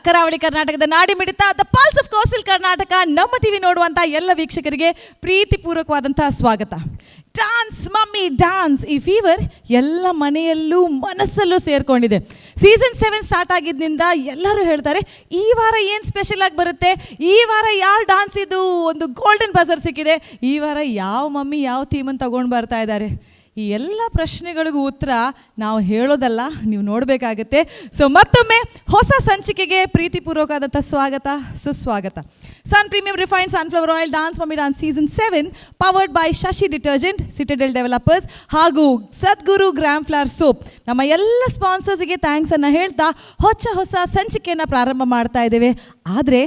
ಕರಾವಳಿ ಕರ್ನಾಟಕದ ನಾಡಿ ಮಿಡಿತ, the pulse of coastal Karnataka, ನಮ್ಮ ಟಿವಿ ನೋಡುವಂತ ಎಲ್ಲ ವೀಕ್ಷಕರಿಗೆ ಪ್ರೀತಿಪೂರ್ವಕವಾದಂತಹ ಸ್ವಾಗತ. ಡಾನ್ಸ್ ಮಮ್ಮಿ ಡಾನ್ಸ್, ಈ ಫೀವರ್ ಎಲ್ಲ ಮನೆಯಲ್ಲೂ ಮನಸ್ಸಲ್ಲೂ ಸೇರ್ಕೊಂಡಿದೆ. ಸೀಸನ್ 7 ಸ್ಟಾರ್ಟ್ ಆಗಿದ್ನಿಂದ ಎಲ್ಲರೂ ಹೇಳ್ತಾರೆ, ಈ ವಾರ ಏನು ಸ್ಪೆಷಲ್ ಆಗಿ ಬರುತ್ತೆ, ಈ ವಾರ ಯಾರು ಡಾನ್ಸ್ ಇದು ಒಂದು ಗೋಲ್ಡನ್ ಬಜರ್ ಸಿಕ್ಕಿದೆ, ಈ ವಾರ ಯಾವ ಮಮ್ಮಿ ಯಾವ ಥೀಮನ್ನು ತಗೊಂಡು ಬರ್ತಾ ಇದ್ದಾರೆ. ಈ ಎಲ್ಲ ಪ್ರಶ್ನೆಗಳಿಗೂ ಉತ್ತರ ನಾವು ಹೇಳೋದಲ್ಲ, ನೀವು ನೋಡಬೇಕಾಗತ್ತೆ. ಸೊ ಮತ್ತೊಮ್ಮೆ ಹೊಸ ಸಂಚಿಕೆಗೆ ಪ್ರೀತಿಪೂರ್ವಕವಾದಂಥ ಸ್ವಾಗತ, ಸುಸ್ವಾಗತ. Sun Premium Refined Sunflower Oil, Dance Mummy Dance Season 7, powered by Shashi Detergent, Citadel Developers ಹಾಗೂ ಸದ್ಗುರು ಗ್ರಾಮ್ ಫ್ಲವರ್ ಸೋಪ್, ನಮ್ಮ ಎಲ್ಲ ಸ್ಪಾನ್ಸರ್ಸ್ಗೆ thanks ಅನ್ನು ಹೇಳ್ತಾ ಹೊಸ ಹೊಸ ಸಂಚಿಕೆಯನ್ನು ಪ್ರಾರಂಭ ಮಾಡ್ತಾ ಇದ್ದೇವೆ. ಆದರೆ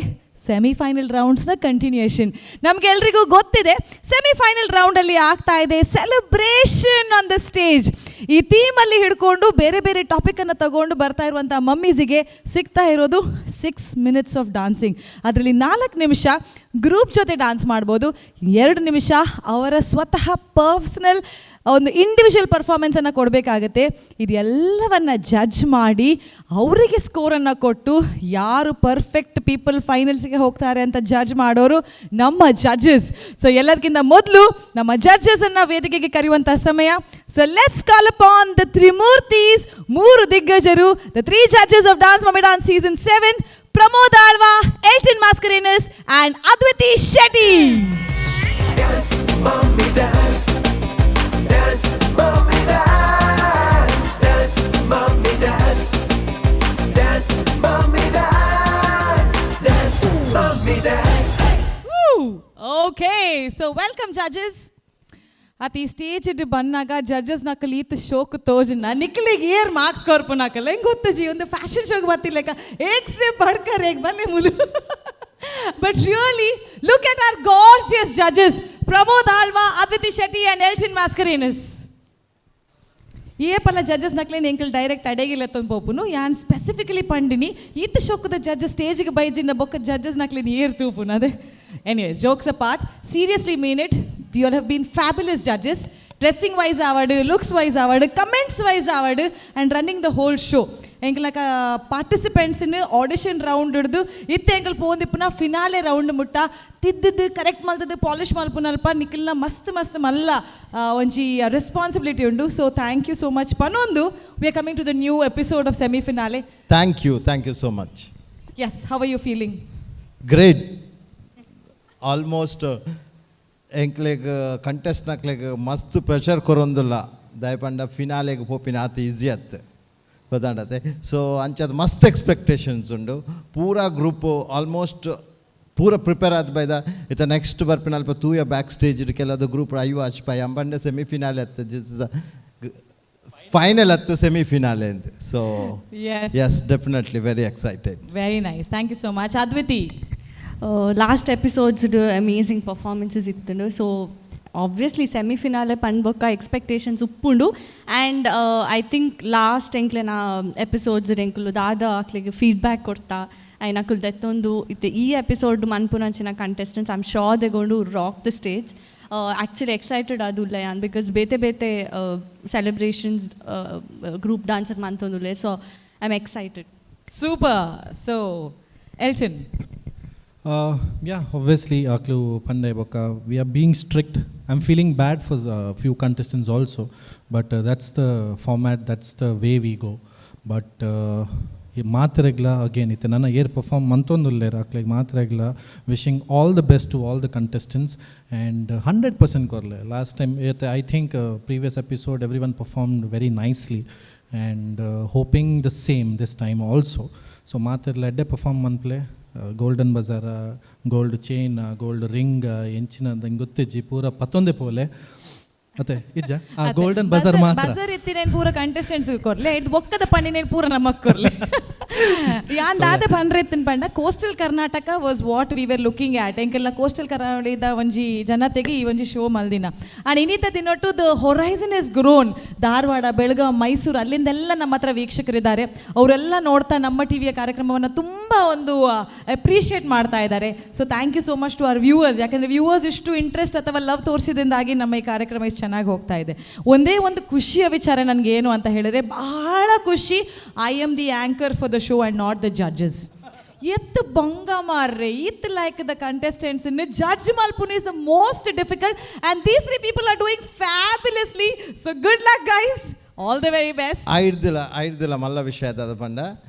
ಸೆಮಿಫೈನಲ್ ರೌಂಡ್ಸ್ನ ಕಂಟಿನ್ಯೂಯೇಷನ್ ನಮಗೆಲ್ರಿಗೂ ಗೊತ್ತಿದೆ. ಸೆಮಿಫೈನಲ್ ರೌಂಡಲ್ಲಿ ಆಗ್ತಾ ಇದೆ ಸೆಲೆಬ್ರೇಷನ್ ಆನ್ the stage. ಈ ಥೀಮಲ್ಲಿ ಹಿಡ್ಕೊಂಡು ಬೇರೆ ಬೇರೆ ಟಾಪಿಕನ್ನು ತಗೊಂಡು ಬರ್ತಾ ಇರುವಂಥ ಮಮ್ಮೀಸಿಗೆ ಸಿಗ್ತಾ ಇರೋದು 6 ಮಿನಿಟ್ಸ್ ಆಫ್ ಡಾನ್ಸಿಂಗ್. ಅದರಲ್ಲಿ 4 ನಿಮಿಷ ಗ್ರೂಪ್ ಜೊತೆ ಡಾನ್ಸ್ ಮಾಡ್ಬೋದು, 2 ನಿಮಿಷ ಅವರ ಸ್ವತಃ ಪರ್ಸ್ನಲ್ ಒಂದು ಇಂಡಿವಿಜುವಲ್ ಪರ್ಫಾರ್ಮೆನ್ಸನ್ನು ಕೊಡಬೇಕಾಗತ್ತೆ. ಇದೆಲ್ಲವನ್ನು ಜಡ್ಜ್ ಮಾಡಿ, ಅವರಿಗೆ ಸ್ಕೋರನ್ನು ಕೊಟ್ಟು, ಯಾರು ಪರ್ಫೆಕ್ಟ್ ಪೀಪಲ್ ಫೈನಲ್ಸ್ಗೆ ಹೋಗ್ತಾರೆ ಅಂತ ಜಡ್ಜ್ ಮಾಡೋರು ನಮ್ಮ ಜಡ್ಜಸ್. ಸೊ ಎಲ್ಲದಕ್ಕಿಂತ ಮೊದಲು ನಮ್ಮ ಜಡ್ಜಸನ್ನು ವೇದಿಕೆಗೆ ಕರೆಯುವಂಥ ಸಮಯ. So let's call upon the Trimurtis, ಮೂರು ದಿಗ್ಗಜರು, the three judges of Dance Mummy Dance Season 7, Pramod Alva, Elton Mascarenhas and Adviti Shetty. Dance, mommy, dance. Dance, mommy, dance. Dance, mommy, dance. Dance, mommy, dance. Dance, mommy, dance. Okay, so welcome, judges. ಅತಿ stage ಬನ್ನಾಗ judges ನಕಲ್ ಈತ್ ಶೋಕ್ ತೋಜನ ನಿಕ್ಲಿಗೆ ಏರ್ marks ಕೊರ್ಪು ನಕಲ್ ಹೆಂಗ್ ಗೊತ್ತಜಿ? ಒಂದು fashion ಶೋಗೆ ಬರ್ತಿಲ್ಲಕ ಏಕ್ ಸೆ ಬಡ್ಕರ್ ಏಕ್ ಬಲ್ಲೆ ಮುಲು. But really, look at our gorgeous judges, Pramod Alva, Adviti Shetty and Elton Mascarenhas. ಏಪಲ್ಲ judges ನಕ್ಲೇನ್ ಎಂಕಲ್ ಡೈರೆಕ್ಟ್ ಅಡೇಗಿಲ್ಲ ಪೋಪುನು. ಯಾನ್ ಸ್ಪೆಸಿಫಿಕಲಿ ಪಂಡಿನಿ, ಈತ ಶೋಕದ ಜಡ್ಜ್ ಸ್ಟೇಜ್ಗೆ ಬೈಜಿನ ಬೊಕ್ಕ ಜಡ್ಜಸ್ ನಕ್ಲೇನ್ ಏರ್ ತೂಪುನು ಅದೇ. Anyways, jokes apart, seriously mean it, you all have been fabulous judges. Dressing wise ಆವಡ್, looks wise ಆವಡ್, comments wise ಆವಡ್, and running the whole show. ಎಂಕ್ಲಕ ಪಾರ್ಟಿಸಿಪೆಂಟ್ಸ್ನ ಆಡಿಷನ್ ರೌಂಡ್ ಹಿಡ್ದು ಇತ್ತೆ ಎಂಕಲ್ ಪೋಂದಿಪ್ಪುನ ಫಿನಾಲೆ ರೌಂಡ್ ಮುಟ್ಟ ತಿದ್ದದ್ದು, ಕರೆಕ್ಟ್ ಮಲ್ತದ್ದು, ಪಾಲಿಶ್ ಮಲ್ಪುನಲ್ಪ ನಿಖಲ್ನ ಮಸ್ತ್ ಮಸ್ತ್ ಮಲ್ಲ ಒಂಜಿ ರೆಸ್ಪಾನ್ಸಿಬಿಲಿಟಿ ಉಂಡು. So thank you so much ಪನೊಂದು we are coming to the new episode of semi finale. Thank you, thank you so much. Yes, how are you feeling? Great. Almost ಎಂಕ್ಲೆಗ್ contest ನಕ್ಲೆಗ್ ಮಸ್ತ್ pressure ಕೊರೊಂದುಲ್ಲ. ದಾಯಪಂಡ ಫಿನಾಲೆಗ್ ಪೋಪಿನ ಆತ easy ಅತ್, ಗೊತ್ತಾಂಡತೆ? ಸೊ ಅಂಚದ ಮಸ್ತ್ expectations ಉಂಡು. ಪೂರಾ group almost ಪೂರ ಪ್ರಿಪೇರ್ ಆದ ಬೈದ. ಇತ್ತ ನೆಕ್ಸ್ಟ್ ಬರ್ಪಿನ ಅಲ್ಪ ತೂಯ ಬ್ಯಾಕ್ ಸ್ಟೇಜ್ ಕೆಲವು ಗ್ರೂಪ್ ಐವ ಅಚ್ಪಾಯ ಅಂಬಂಡೆ ಸೆಮಿ ಫಿನಾಲೆ ಅತ್ತ, ಫೈನಲ್ ಅತ್ತು, ಸೆಮಿ ಫಿನಾಲೆ ಅಂತ. So yes, definitely very excited. Very nice, thank you so much. Adviti? Last episodes amazing performances ಇತ್ತು. ಸೊ ಆಬ್ವಿಯಸ್ಲಿ ಸೆಮಿಫಿನಾಲೆ ಪಂಡ್ಬೊಕ್ಕ ಎಕ್ಸ್ಪೆಕ್ಟೇಷನ್ಸ್ ಉಪ್ಪುಂಡು. ಆ್ಯಂಡ್ I think last ಎಂಕ್ಲೆನ ಎಪಿಸೋಡ್ಸ್ ಎಂಕುಲು ದಾದ ಅಕ್ಲೆಗೆ ಫೀಡ್ಬ್ಯಾಕ್ ಕೊಡ್ತಾ ಐನ್ ಅಕುಲು ದೆತ್ತೊಂದು ಇತ್ತೆ ಈ episode ಮನ್ಪುನಂಚಿನ contestants, I am sure they gonna rock the stage. Actually excited ಅದು ಯಾನ್, because ಬೇತೆ ಬೇತೆ ಸೆಲೆಬ್ರೇಷನ್ಸ್ ಗ್ರೂಪ್ ಡಾನ್ಸರ್ ಮಂತೊಂದುಲ್ಲೆ. So I am excited. Super. So Elton? Yeah, obviously, ಅಕ್ಲು ಪಂಡೆ ಬೊಕ್ಕ, we are being strict. I'm feeling bad for few contestants also, but that's the format, that's the way we go. But ಈ ಮಾತ್ರೆಗ್ಲ again ಇತ್ತೆ ನನ್ನ ಏರ್ perform ಮಂತೊಂದುಲ್ಲೇರ್ ಅಕ್ಲೆಗ್ ಮಾತ್ರೆಗ್ಲ wishing all the best to all the contestants and 100% ಕೊರ್ಲೆ. Last time I think previous episode everyone performed very nicely and hoping the same this time also. So ಮಾತೆರ್ಲ ಎಡ್ಡೆ perform ಮನ್ಪ್ಲೆ. Golden buzzer, gold chain, gold ring, ಎಂಚಿನ ನಂಗೆ ಗೊತ್ತಿಜ್ಜಿ, ಪೂರ ಪತ್ತೊಂದೇ ಪೋಲೆ ಮತ್ತೆ ಇಜ್ಜ golden buzzer ಮಾತ್ರ. Buzzer ಇತ್ತಿನೇನು ಪೂರ contestants ಕೊರ್ಲೆ, ಇದು ಬೊಕ್ಕದ ಪಂಡಿನೇನು ಪೂರ ನಮಕ್ ಕೊರ್ಲೆ. ಯಾನ್ ದಾದ ಪಂಡ್ರೆತ್ತಿನ ಪಂಡ, coastal Karnataka was what we were looking at. ಎಂಕೆಲ್ಲ coastal ಕರಾವಳಿದ ಒಂಜಿ ಜನತೆಗೆ ಈ ಒಂಜಿ ಶೋ ಮಲ್ದಿನ. ಆ್ಯಂಡ್ ಇನ್ನಿತ ದಿನೊಟ್ಟು the horizon is grown. Dharwad, Belgaum, Mysuru, ಅಲ್ಲಿಂದೆಲ್ಲ ನಮ್ಮ ಹತ್ರ ವೀಕ್ಷಕರಿದ್ದಾರೆ. ಅವರೆಲ್ಲ ನೋಡ್ತಾ ನಮ್ಮ ಟಿವಿಯ ಕಾರ್ಯಕ್ರಮವನ್ನು ತುಂಬ ಒಂದು ಅಪ್ರಿಷಿಯೇಟ್ ಮಾಡ್ತಾ ಇದ್ದಾರೆ. So thank you so much to our viewers. ಯಾಕಂದರೆ ವ್ಯೂವರ್ಸ್ ಇಷ್ಟು ಇಂಟ್ರೆಸ್ಟ್ ಅಥವಾ ಲವ್ ತೋರಿಸಿದಿಂದಾಗಿ ನಮ್ಮ ಈ ಕಾರ್ಯಕ್ರಮ ಇಷ್ಟು ಚೆನ್ನಾಗಿ ಹೋಗ್ತಾ ಇದೆ. ಒಂದೇ ಒಂದು ಖುಷಿಯ ವಿಚಾರ ನನಗೆ ಏನು ಅಂತ ಹೇಳಿದ್ರೆ, ಬಹಳ ಖುಷಿ, I am the anchor for the show and not the judges. ಎತ್ತು ಬಂಗ ಮಾರ್ರೆ ಈತ್ like the contestants judge ಮಲ್ಪುನ is the most difficult, and these three people are doing fabulously. So good luck, guys, all the very best. ಐಡ್ದಿಲ್ಲ ಐಡ್ದಿಲ್ಲ ಮಲ್ಲ ವಿಷಯ ಅದ ಪಂಡ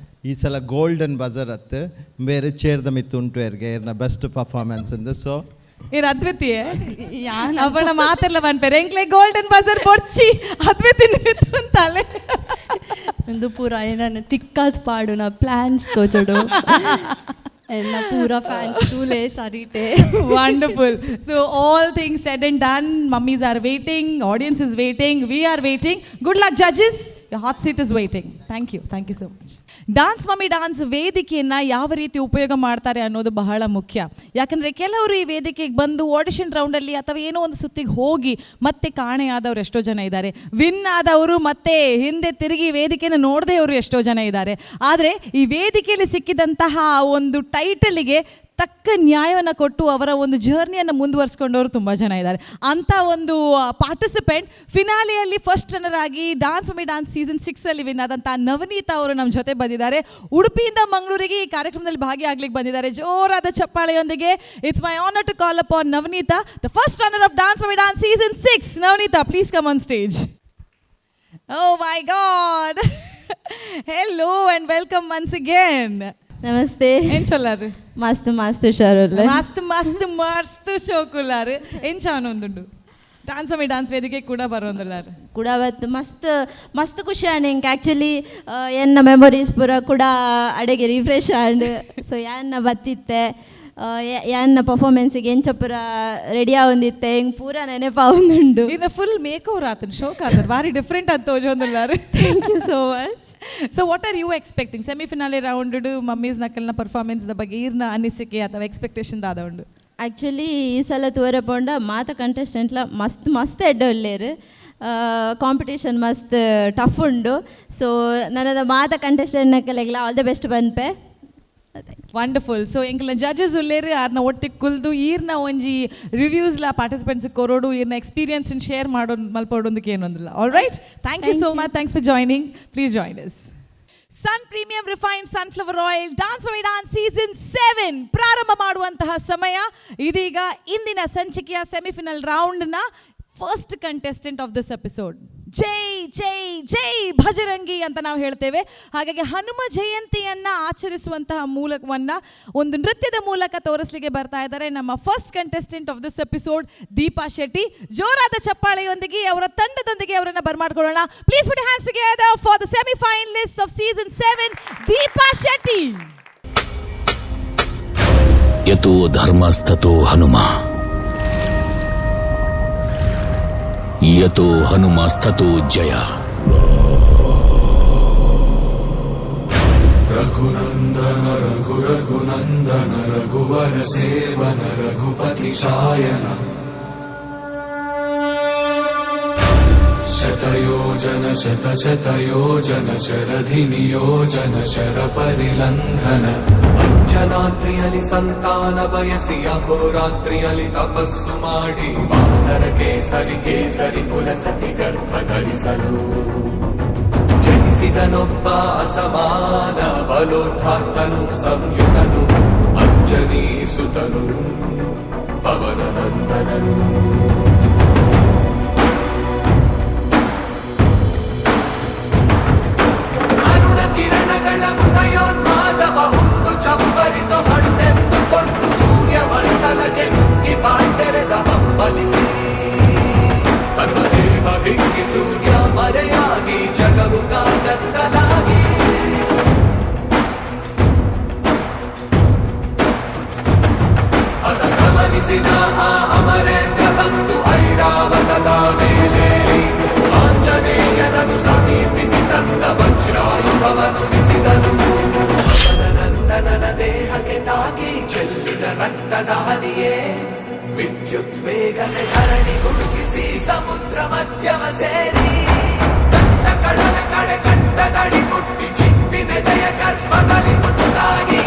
ಈ ಸಲ ಗೋಲ್ಡನ್ ಬಜರ್ ಅತ್ತು ಬೇರೆ ಚೇರ್ದ ಮಿತ್ತು ಉಂಟು ಎರ್ಗೆ ಏರ್ನ ಬೆಸ್ಟ್ ಪರ್ಫಾರ್ಮೆನ್ಸ್ ಇಂದ ಸೊ ಏನ್ ಅದ್ವಿತೀಯ ಯಾನ್ ಅವಳ ಮಾತೆಲ್ಲ ಪನ್ಪೆರ್ ಎಂಕ್ಲೆ ಗೋಲ್ಡನ್ ಬಜರ್ ಬೊರ್ಚಿ ಅದ್ವಿತಿ ಅಂತಾಲೆ. ಒಂದು ಪೂರ ಏನನ್ನ ತಿಕ್ಕಾದ್ ಪಾಡುನ ಪ್ಲಾನ್ಸ್ ತೋಜೋಡು ಎನ್ನ ಪೂರ ಫ್ಯಾನ್ಸ್ ತೂಲೆ ಸರಿಟೆ. Wonderful. So, all things said and done, mummies are waiting, audience is waiting, we are waiting. Good luck, judges. Your hot seat is waiting. Thank you. Thank you so much. Dance mummy dance ವೇದಿಕೆಯನ್ನು ಯಾವ ರೀತಿ ಉಪಯೋಗ ಮಾಡ್ತಾರೆ ಅನ್ನೋದು ಬಹಳ ಮುಖ್ಯ. ಯಾಕಂದರೆ ಕೆಲವರು ಈ ವೇದಿಕೆಗೆ ಬಂದು ಆಡಿಷನ್ ರೌಂಡಲ್ಲಿ ಅಥವಾ ಏನೋ ಒಂದು ಸುತ್ತಿಗೆ ಹೋಗಿ ಮತ್ತೆ ಕಾಣೆಯಾದವರು ಎಷ್ಟೋ ಜನ ಇದ್ದಾರೆ. ವಿನ್ ಆದವರು ಮತ್ತೆ ಹಿಂದೆ ತಿರುಗಿ ವೇದಿಕೆಯನ್ನು ನೋಡದೆ ಅವರು ಎಷ್ಟೋ ಜನ ಇದ್ದಾರೆ. ಆದರೆ ಈ ವೇದಿಕೆಯಲ್ಲಿ ಸಿಕ್ಕಿದಂತಹ ಒಂದು ಟೈಟಲಿಗೆ ತಕ್ಕ ನ್ಯಾಯವನ್ನು ಕೊಟ್ಟು ಅವರ ಒಂದು ಜರ್ನಿಯನ್ನು ಮುಂದುವರಿಸ್ಕೊಂಡವರು ತುಂಬ ಜನ ಇದ್ದಾರೆ. ಅಂಥ ಒಂದು ಪಾರ್ಟಿಸಿಪೆಂಟ್, ಫಿನಾಲಿಯಲ್ಲಿ ಫಸ್ಟ್ ರನ್ನರ್ ಆಗಿ dance mummy dance season 6 ಅಲ್ಲಿ ವಿನ್ ಆದಂಥ ನವನೀತಾ ಅವರು ನಮ್ಮ ಜೊತೆ ಬಂದಿದ್ದಾರೆ. ಉಡುಪಿಯಿಂದ ಮಂಗಳೂರಿಗೆ ಈ ಕಾರ್ಯಕ್ರಮದಲ್ಲಿ ಭಾಗಿಯಾಗ್ಲಿಕ್ಕೆ ಬಂದಿದ್ದಾರೆ. ಜೋರಾದ ಚಪ್ಪಾಳೆಯೊಂದಿಗೆ it's my honour to call upon Navaneetha, the first runner of Dance Mummy Dance season 6. Navaneetha, please come on stage. Oh my God, hello and welcome once again. Namaste. ಏನ್ ಚೊಲ್ಲಾರು? ಮಸ್ತ್ ಮಸ್ತ್ ಹುಷಾರುಲ್ಲ. ಮಸ್ತ್ ಮಸ್ತ್ ಮಸ್ತ್ ಶೋಕುಲ್ಲಾರು. ಎಂಚ ಆನೊಂದುಂಡು ಡಾನ್ಸ್ ಮಮ್ಮಿ ಡಾನ್ಸ್ ವೇದಿಕೆ ಕೂಡ ಬರೋಂದುಲ್ಲಾರು? ಕೂಡ ಅವತ್ತು ಮಸ್ತ್ ಮಸ್ತ್ ಖುಷಿ ಆಂಡ್ ಎಂಕ್ ಆ್ಯಕ್ಚುಲಿ ಎನ್ನ ಮೆಮೊರೀಸ್ ಪೂರ ಕೂಡ ಅಡೆಗೆ ರಿಫ್ರೆಶ್ ಆಂಡ್. ಸೊ ಯಾನ್ನ ಬತ್ತಿತ್ತೆ, ಯಾನ್ನ ಪರ್ಫಾರ್ಮೆನ್ಸಿಗೆ ಎಂಚ ಪೂರ ರೆಡಿ ಆವೊಂದಿತ್ತೆ, ಎಂಕ್ ಪೂರ ನೆನಪಾವೊಂದುಂಡು. ಇನ್ನು ಫುಲ್ ಮೇಕ್ ಓವರ್ ಆತನ, ಶೋಕ್ ಆತನ, ಭಾರಿ ಡಿಫ್ರೆಂಟ್ ಆತ್ ತೋಜೊಂದುಲ್ಲಾರು. Thank you so much. So what are you expecting semifinale round? Mummies ನಕಲ್ನ performance ಬಗ್ಗೆ ಈರ್ನ ಅನಿಸಿಕೆ ಅಥವಾ ಎಕ್ಸ್ಪೆಕ್ಟೇಷನ್ ದಾದ ಉಂಡು? ಆ್ಯಕ್ಚುಲಿ ಈ ಸಲ ತೂವರೆ ಪೋಂಡ ಮಾತ ಕಂಟೆಸ್ಟೆಂಟ್ಲ ಮಸ್ತ್ ಮಸ್ತ್ ಎಡ್ಡೆ ಉಲ್ಲೇರು. ಕಾಂಪಿಟೇಷನ್ ಮಸ್ತ್ ಟಫ್ ಉಂಡು. ಸೊ ನನದ ಮಾತ ಕಂಟೆಸ್ಟೆಂಟ್ ನಕಲೆಗ್ಲ ಆಲ್ the best ಪನ್ಪೆ. ವಂಡರ್ಫುಲ್. ಸೊ ಎಂಕಲ್ನ ಜಡ್ಜಸ್ ಉಲ್ಲೇರು. ಆರ್ನ ಒಟ್ಟಿಗೆ ಕುಲ್ದು ಈರ್ನ ಒಂಜಿ ರಿವ್ಯೂಸ್ಲ ಪಾರ್ಟಿಸಿಪೆಂಟ್ಸ್ ಕೊರೋಡು, ಈರ್ನ ಎಕ್ಸ್ಪೀರಿಯನ್ಸ್ ಶೇರ್ ಮಾಡೋ ಮಲ್ಪಡೋದಕ್ಕೆ ಏನೊಂದಿಲ್ಲ. All right, thank you so much. Thanks for joining. Please join us. Sun Premium Refined Sunflower Oil Dance Mummy Dance season 7 ಪ್ರಾರಂಭ ಮಾಡುವಂತಹ ಸಮಯ ಇದೀಗ. ಇಂದಿನ ಸಂಚಿಕೆಯ semifinal ರೌಂಡ್ನ first contestant of this episode. Jai Jai Jai Bajrangi ಅಂತ ನಾವು ಹೇಳ್ತೇವೆ. ಹಾಗಾಗಿ ಹನುಮ ಜಯಂತಿಯನ್ನ ಆಚರಿಸುವಂತಹ ಮೂಲಕವನ್ನ ಒಂದು ನೃತ್ಯದ ಮೂಲಕ ತೋರಿಸಲಿಕ್ಕೆ ಬರ್ತಾ ಇದ್ದಾರೆ ನಮ್ಮ first contestant of this episode, Deepa Shetty. ಜೋರಾದ ಚಪ್ಪಾಳೆಯೊಂದಿಗೆ ಅವರ ತಂಡದೊಂದಿಗೆ ಅವರನ್ನ ಬರ್ಮಾಡ್ಕೊಳ್ಳೋಣ. Please put hands together for the semi finalist of season 7, Deepa Shetty. ಯತೋ ಧರ್ಮಸ್ತತೋ Hanuma, ಯತೋ ಹನುಮಸ್ತತೋ ಜಯ. ರಘುನಂದನ ರಘು ರಘುನಂದನ ರಘುವರ ಸೇವನ ರಘುಪತಿ ಚಾಯನ. ಶತಯೋಜನ ಶತ ಶತಯೋಜನ ಶರಧಿ ನಿಯೋಜನ ಶರ ಪರಿಲಂಘನ. ಅಂಜನಾದ್ರಿಯಲಿ ಸಂತಾನ ಬಯಸಿ ಅಹೋರಾತ್ರಿಯಲಿ ತಪಸ್ಸು ಮಾಡಿ ವಾನರ ಕೇಸರಿ ಕೇಸರಿ ಕುಲಸತಿ ಗರ್ಭ ಧರಿಸಲು ಜನಿಸಿದನೊಬ್ಬ ಅಸಮಾನ ಬಲೋದ್ಧಾತನು ಸಂಯುತನು ಅಂಜನೀ ಸುತನು ಪವನ ನಂದನನು. ಅರುಣ ಕಿರಣಗಳ ಉದಯೋನ್ಮಾದವ ಉಂಡು ಚಪ್ಪರಿಸೋ ಹಣ್ಣೆಂದುಕೊಂಡು ಸೂರ್ಯ ಮಂಡಲಕ್ಕೆ ನುಗ್ಗಿ ಬಾಯ್ತೆರೆದ ಹಂಬಲಿಸಿ ತನ್ನ ದೇಹ ಹಿಗ್ಗಿ ಸೂರ್ಯ ಮರೆಯಾಗಿ ಜಗವು ಕಾಗತ್ತಲಾಗಿ ಅದ ಗಮನಿಸಿದ ಆ ಅಮರೇಂದ್ರ ಬಂದು ಐರಾವತದ ಮೇಲೇರಿ ಆಂಜನೇಯನನು ಸಮೀಪಿಸಿ ತನ್ನ ವಜ್ರಾಯುಧವನ್ನು ಬಿಸಿದನು. ನಂದನನ ದೇಹಕ್ಕೆ ತಾಕಿ ಚೆಲ್ಲಿದ ರಕ್ತದ ಹನಿಯೇ ವಿದ್ಯುತ್ ವೇಗನೆ ಧರಣಿ ಗುಡುಗಿಸಿ ಸಮುದ್ರ ಮಧ್ಯಮ ಸೇರಿ ದತ್ತ ಕಡಲ ಕಡೆ ಕಂಠದಡಿ ಮುಟ್ಟಿ ಚಿಪ್ಪಿನೆದೆಯ ಗರ್ಭದಲ್ಲಿ ಮುತ್ತಾಗಿ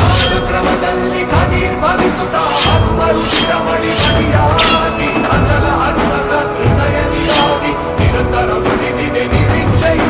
ಕಾಲಕ್ರಮದಲ್ಲಿ ಘನೀರ್ಭವಿಸುತ್ತ ಹನುಮರು ಶಿರಮಣಿ ಮಣಿಯಾಗಿ ಅಚಲ ಅರುಣ ಸಹೃದಯನಿಯಾಗಿ ನಿರಂತರ ಉಳಿದಿದೆ ನಿರೀಕ್ಷೆಯು.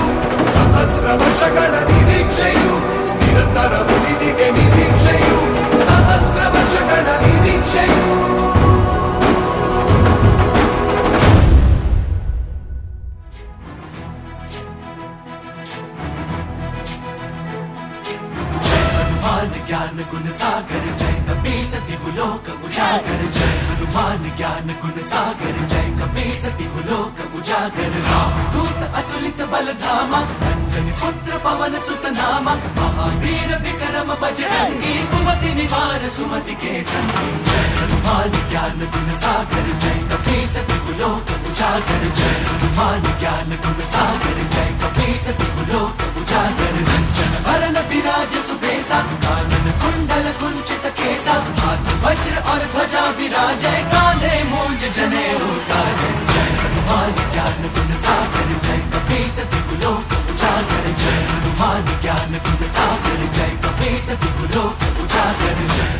तिहु लोक उजागर। जय हनुमान ज्ञान गुण सागर, जय कपीस तिहु लोक उजागर। राम दूत अतुलित बल धामा, अंजनी पुत्र पवन सुत नामा। महावीर विक्रम बजरंगी, कुमति निवार सुमति के संगी। जय हनुमान ज्ञान गुण सागर, जय कपीस तिहु लोक उजागर। जय हनुमान ज्ञान गुण सागर, जय कपीस तिहु लोक उजागर। कंचन भरन विराज सुबेसा, कानन कुंडल कुंचित केसा। हाथ वज्र और ध्वजा विराजय, कांधे मूंज जनेऊ साजय। जय हनुमान ज्ञान गुण सागर, जय कपीस तिहु लोक उजागर। जय हनुमान ज्ञान गुण सागर, जय कपीस तिहु लोक उजागर। जय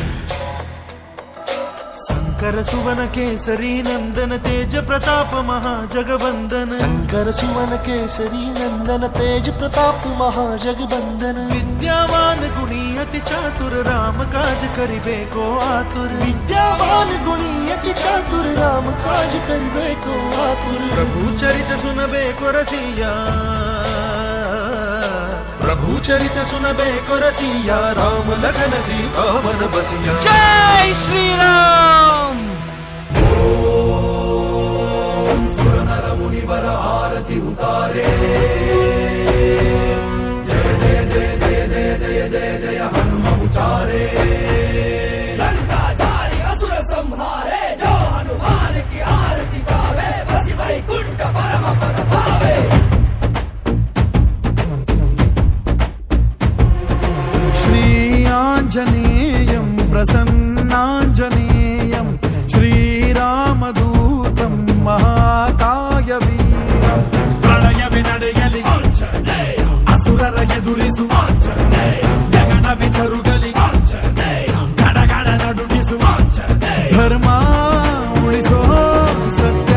शंकर सुवन केसरी नंदन, तेज प्रताप महाजगवंदन। शंकर सुवन केसरी नंदन, तेज प्रताप महाजगवंदन। विद्यावान गुणी अति चातुर, राम काज करिबे को आतुर। विद्यावान गुणी अति चातुर, राम काज करिबे को आतुर। प्रभु चरित सुनबे को रसिया, प्रभु चरित सुनबे को रसिया, राम लखन सीता मन बसिया। ಜೈ ಶ್ರೀರಾಮ್. सुर नर मुनिवर आरती उतारे, जय जय जय जय जय जय जय जय हनुम उचारे। लंका जारि असुर संहारे, जो हनुमान की आरती गावे, बसि वैकुंठ परम पद पावे। श्रीआञ्जनेयं प्रसन्नाञ्जनेयं, श्रीरामदूतं महाकाय वीरम्। ಪ್ರಳಯವೇ ನಡೆಯಲಿ, ಅಸುರರ ಎದುರಿಸು, ಗಗನವೇ ಜರುಗಲಿ, ಗಡಗಡ ನಡುಗಿಸು. ಧರ್ಮ ಉಳಿಸೋ, ಸತ್ಯ